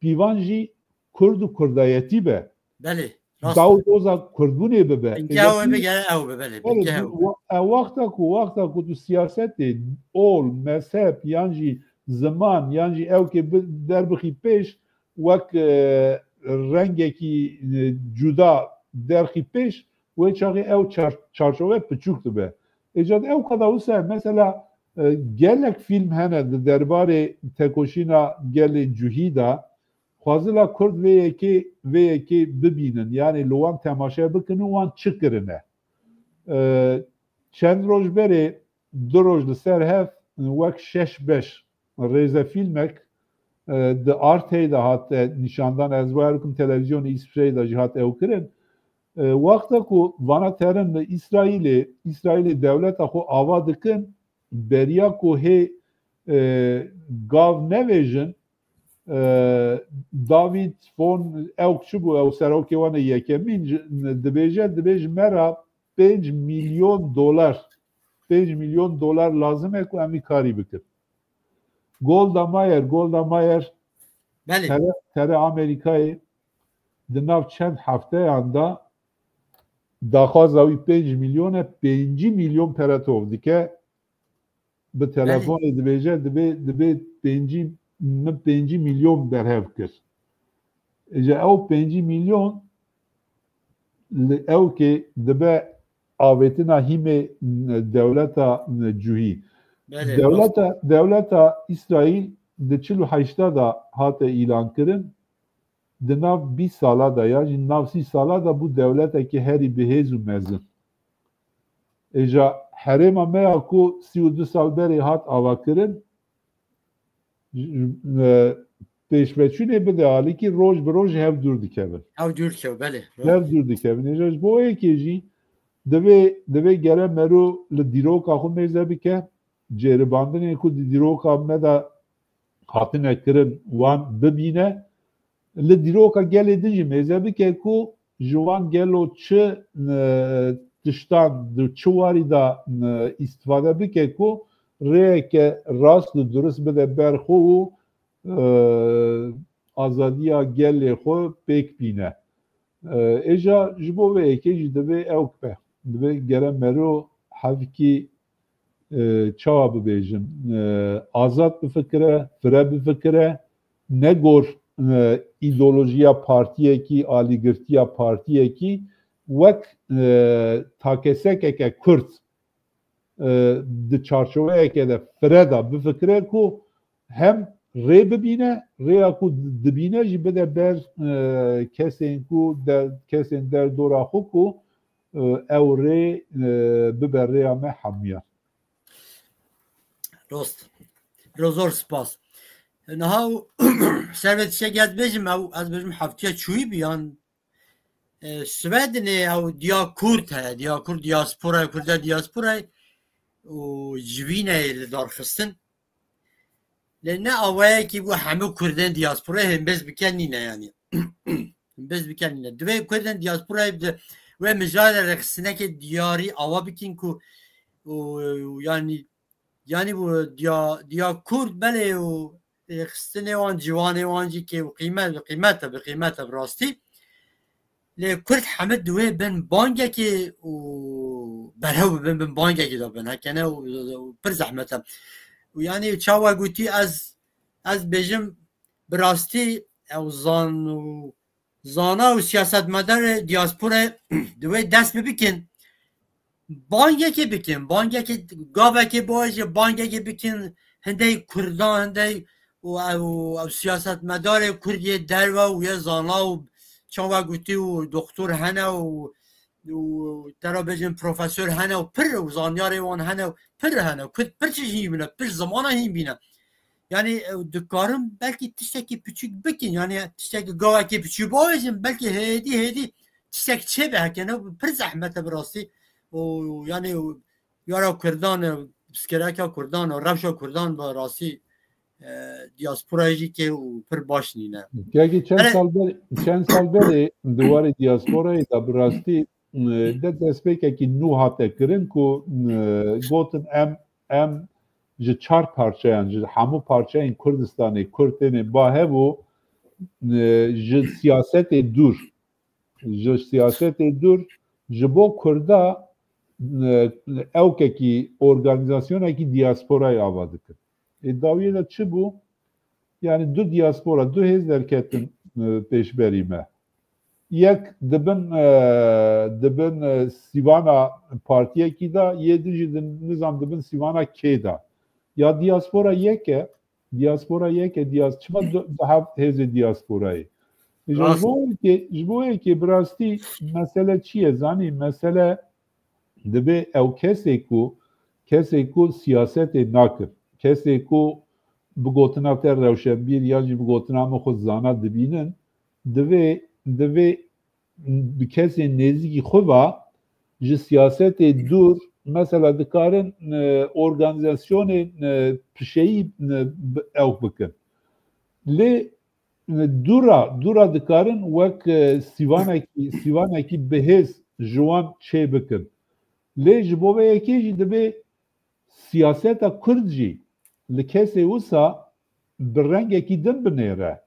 Pîvan jî Kurd û Kurdayetî be. Belê, rast e. Daw doza Kurdbûnê bibe. Hinke ew ê bigere ew be, belê, belê, hinke ew be. Wa-, e, wexta ku, wexta ku tu siyasetê, ol, mezheb, yan jî ziman, yan jî ew kê bi-, derbixî pêş, wek, e, rengekî, e, cuda derxî pêş, wê çaxê ew çar-, çarçove piçûk dibe. Êca ew qada wisa, mesela, e, gelek fîlm hene di derbarê tekoşîna gelê cuhî de, xwazila Kurd vê yekê, vê yekê bibînin, yanî li wan temaşe bikin û wan çi kirine. E, çend roj berê, du roj li ser hev, wek şeş beş rêzefîlmek, e, di Artey de hate nîşandan, ez bawer bikim televîzyonê Îsviçreyê de jî hat ew kirin. E, wexta ku vana terin li Îsraîlê, Îsraîlê dewleta xwe ava dikin, beriya ku hê, e, gav nevêjin, e, David von ew çi bû, ew serokê wan ê yekemîn, ji, dibêje, dibê ji me re pênc milyon dolar, pênc milyon dolar lazim e ku em vî karî bikin. Golda Meir, Golda Meir, belê, tere, tere Amerîkayê, di nav çend hefteyan de daxwaza wî pênc milyon e, pêncî milyon pere tov dike. Bi telefonê dibêje, dibê, dibê pêncî, min pêncî milyon berhev kir. Îja ew pêncî milyon li ewkê dibe avêtina hîmê dewleta cihî. Belê, dewleta, dewleta Îsraîl di çil û heşta de hate îlan kirin. Di nav bîst sala de ya jî nav sî sala de bû dewletekî herî bihêz û mezin. Îja herêma me ya ku sî û du sal berê hat avakirin, e, pêşveçûnê bide alîkî roj bi roj hev dûr dikevin. Ew dûr dikevin, belê. Hev dûr dikevin. Îja ji bo yekê jî divê, divê gere mero li dîroka xwe mêze bike, cêribandinên ku di dîroka me de hatine kirin wan bibîne. Li dîroka gelê din jî mêze bike ku ji wan gelo çi, e, tiştan di çi warî de, e, îstifade bike ku rêyeke rast û durist bide ber xwe û, e, azadiya gelê xwe pêk bîne. E, îja ji bo vê yekê jî divê ew be. Divê gere mero hevkî, e, çawa bibêjim, e, azad bifikire, fire bifikire, ne gor, e, îdeolojiya partiyekî, alîgirtiya partiyekî, wek, e, takesekeke Kurd, e, di çarçoveyeke de fire de bifikire ku hem rê bibîne, rêya ku dibîne jî bide ber, e, kesên ku de-, kesên derdora xwe ku, e, ew rê, e, bibe rêya me hemûyan. Rost. Ro zor spas. Niha û ser vê tiştekî ez bêjim, ew ez bêjim heftiya çûyî bû yan, e, Swedinê ew diya Kurd heye, diya Kurd diasporayê, Kurde diasporayê û civîneyê li dar xistin. Lê ne awayekî bû hemû Kurdên diasporayê hembêz bike nîne yanî. Hembêz bike nîne. Divê Kurdên diasporayê di wê mijarê rêxistinekê diyarî awa bikin ku û, û yanî, yanî bû diya, diya Kurd belê û rêxistinê wan, ciwanê wan jî kê û qîmet, bi qîmet e, bi qîmet e bi rastî. Lê Kurd hemû di wê bin bangekê û berhew bibin, bin bangekê de bin. Hekene û, û pir zehmet e. Û yanî çawa gotî ez, ez bêjim bi rastî ew zan û zana û siyasetmedarê diasporayê di wê dest bi bikin. Bangekê bikin, bangekê gavekê biajê, bangekê bikin hindey Kurdan, hindey û ew, ew siyasetmedarê Kurd yê derve û yê zana û çawa gotî û doktor hene û, û te re bêjin profesor hene û pir û zanyarê wan hene û pir hene. Kurd pir çi hîn bîne, pir zimana hîn bîne. Yanî, e, dikarin belkî tiştekî piçûk bikin, yanî tiştekî gavekê piçûk biajin, belkî hêdî hêdî tiştek çêbe heke ne pir zehmet e bi rastî. Û yanî yara Kurdan, e, pirsgirêka Kurdan û rewşa Kurdan bi rastî, e, diaspora jî kê û pir baş nîne. Kekî çend Erê- sal ber, çend sal berê di warê diasporayê de bi rastî, e, de destpêkekî nû hate kirin ku, e, gotin em, em ji çar parçeyan, ji hemû parçeyên Kurdistanê Kurd têne ba hev û, e, ji siyasetê dûr, ji siyasetê dûr, ji bo Kurda, e, ewkekî organîzasyonekî diasporayê ava dikin. Ê dawiyê de çi bû? Yani du diaspora, du hêz derketin, e, pêşberî me. Yek dibin, e, dibin, e, sîvana partiyekî de, yê din jî din, nizam dibin sîvana kê de. Ya diaspora yek e, diaspora yek e, dias-, çima du, du hev hêzê diasporayê? Ji Rast. bo yekê, ji bo yekê bi rastî mesele çi ye? Zanî, mesele dibê ew kesê ku, kesê ku siyasetê nakin, kesê ku bi gotina te rewşenbîr yan jî bi gotina min xwe zana dibînin, divê, divê bi kesên nêzîkî xwe ve ji siyasetê dûr, mesela dikarin, e, organîzasyonên, e, pişeyî, e, bi-, ew bikin. Lê, e, dûra, dûra dikarin wek, e, sîvanekî, sîvanekî bihêz ji wan çê bikin. Lê ji bo vê yekê jî dibê siyaseta Kurd jî li kesê wisa bi rengekî din binêre.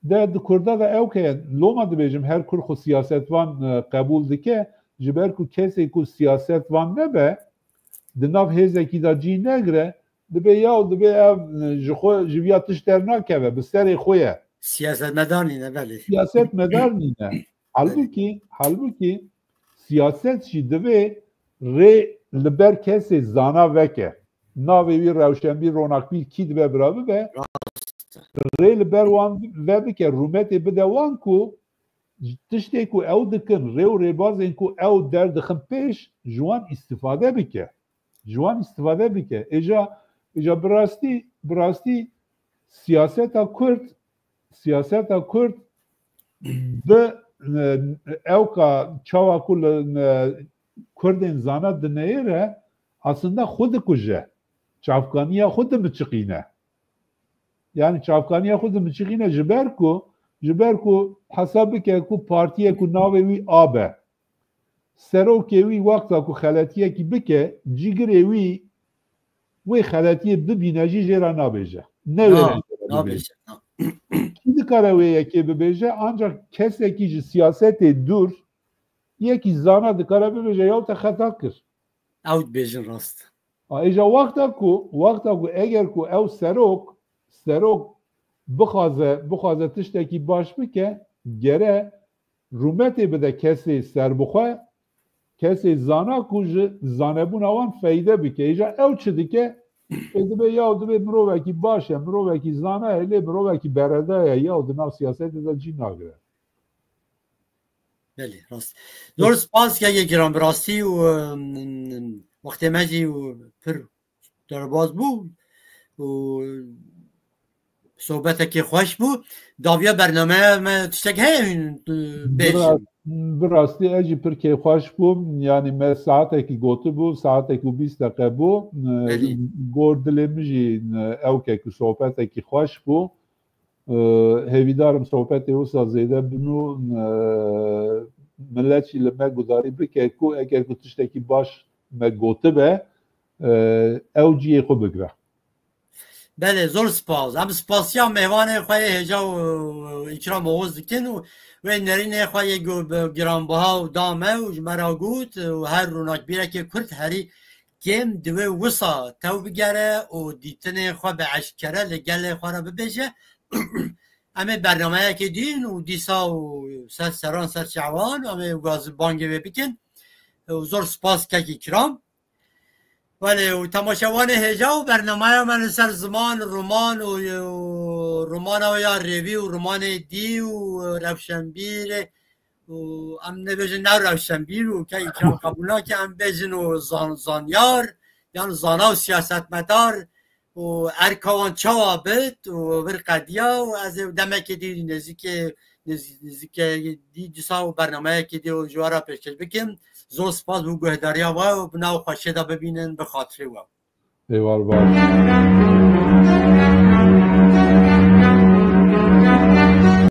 De di Kurda de ew ke loma dibêjim, her Kurd xwe siyasetvan, e, qebûl dike, ji ber ku kesê ku siyasetvan nebe, di nav hêzekî de cî negre, dibê ya û dibê ev, e, ji xwe, ji viya tişt dernakeve, bi serê xwe ye. Siyasetmedar nîne, belê. Siyasetmedar nîne. Halbûkî, halbûkî siyaset jî divê rê li ber kesê zana veke. Navê wî Rewşenbîr, Ronakbîr kî dibe bira bibe, rê li ber wan vebike, rûmetê bide wan ku tiştê ku ew dikin, rê û rêbazên ku ew derdixin pêş, ji wan îstifade bike. Ji wan îstifade bike. Êja, êja bi rastî, bi rastî siyaseta Kurd, siyaseta Kurd bi, e, ewka çawa ku li, e, Kurdên zana dineyê re aslında xwe dikuje. Çavkaniya xwe dimiçiqîne. Yani çavkaniya xwe dimiçiqîne ji ber ku, ji ber ku hesab bike ku partiyek ku navê wî A be. Serokê wî wexta ku xeletiyekî bike, cîgirê wî wê xeletiyê bibîne jî jê re nabêje. Ne wê Na, re jê re bibêje. nabêje, na. Kî dikare wê yekê bibêje? Ancak kesekî ji siyasetê dûr, yekî zana dikare bibêje, ya te xeta kir. Ew dibêjin rast. A, êja wexta ku, wexta ku eger ku ew serok, serok bixwaze, bixwaze tiştekî baş bike, gere rûmetê bide kesê serbixwe, kesê zana ku ji zanebûna wan feyde bike. Êja ew çi dike? Ê dibe ya dibe mirovekî baş e, mirovekî zana ye, lê mirovekî bereda ye, ya di nav siyasetê de cî nagire. Belê, rast. Zor spas, kekê giran, bi rastî û, em, wextê me jî û pir derbaz bû û sohbetekê xweş bû. Dawiya bernameya me tiştek heye hûn, e, bêjin? Bi ra-, bi rastî ez jî pir kêfxweş bûm. Yanî me saetekî gotibû, saetek û bîst deqe bû. E, Belê. Gor dilê min jî, e, ew kek û sohbetekî xweş bû. E, hêvîdarim sohbetê wisa zêde bin û, e, milet jî li me gudarî bike ku eger ku tiştekî baş me gotibe, e, ew cihê xwe bigre. Belê, zor spas. Em spasiya mêvanê xwe yê hêja û Îkram Oğuz dikin û wê nerînê xwe yê gu-, bi giranbiha û da me û ji me re got û her rûnakbîrekê Kurd herî kêm divê wisa tew bigere û dîtinê xwe bi eşkere li gelê xwe re bibêje. Em ê bernameyekê dîn û dîsa û ser seran ser çavan em ê gazî bangê wê bikin. Û zor spas kekî kiram. Belê, û temaşevanê hêja û bernameya me li ser ziman, roman û, û romana wê ya rêvî û romanê dî û rewşenbîrê û em nebêjin ne rewşenbîr û ke îkram qebûl nake, em bêjin û zan-, zanyar, yan zana û siyasetmedar û erka wan çawa bit û vir qediya û ez ê demekê dî nêzîkê, nêz-, nêzîkê dî dîsa û bernameyekê dî û ji we re pêşkêş bikim. Zor spas bo guhdariya we û bi nav xweşiyê de bibînin, bi xatirê we. Êwar baş.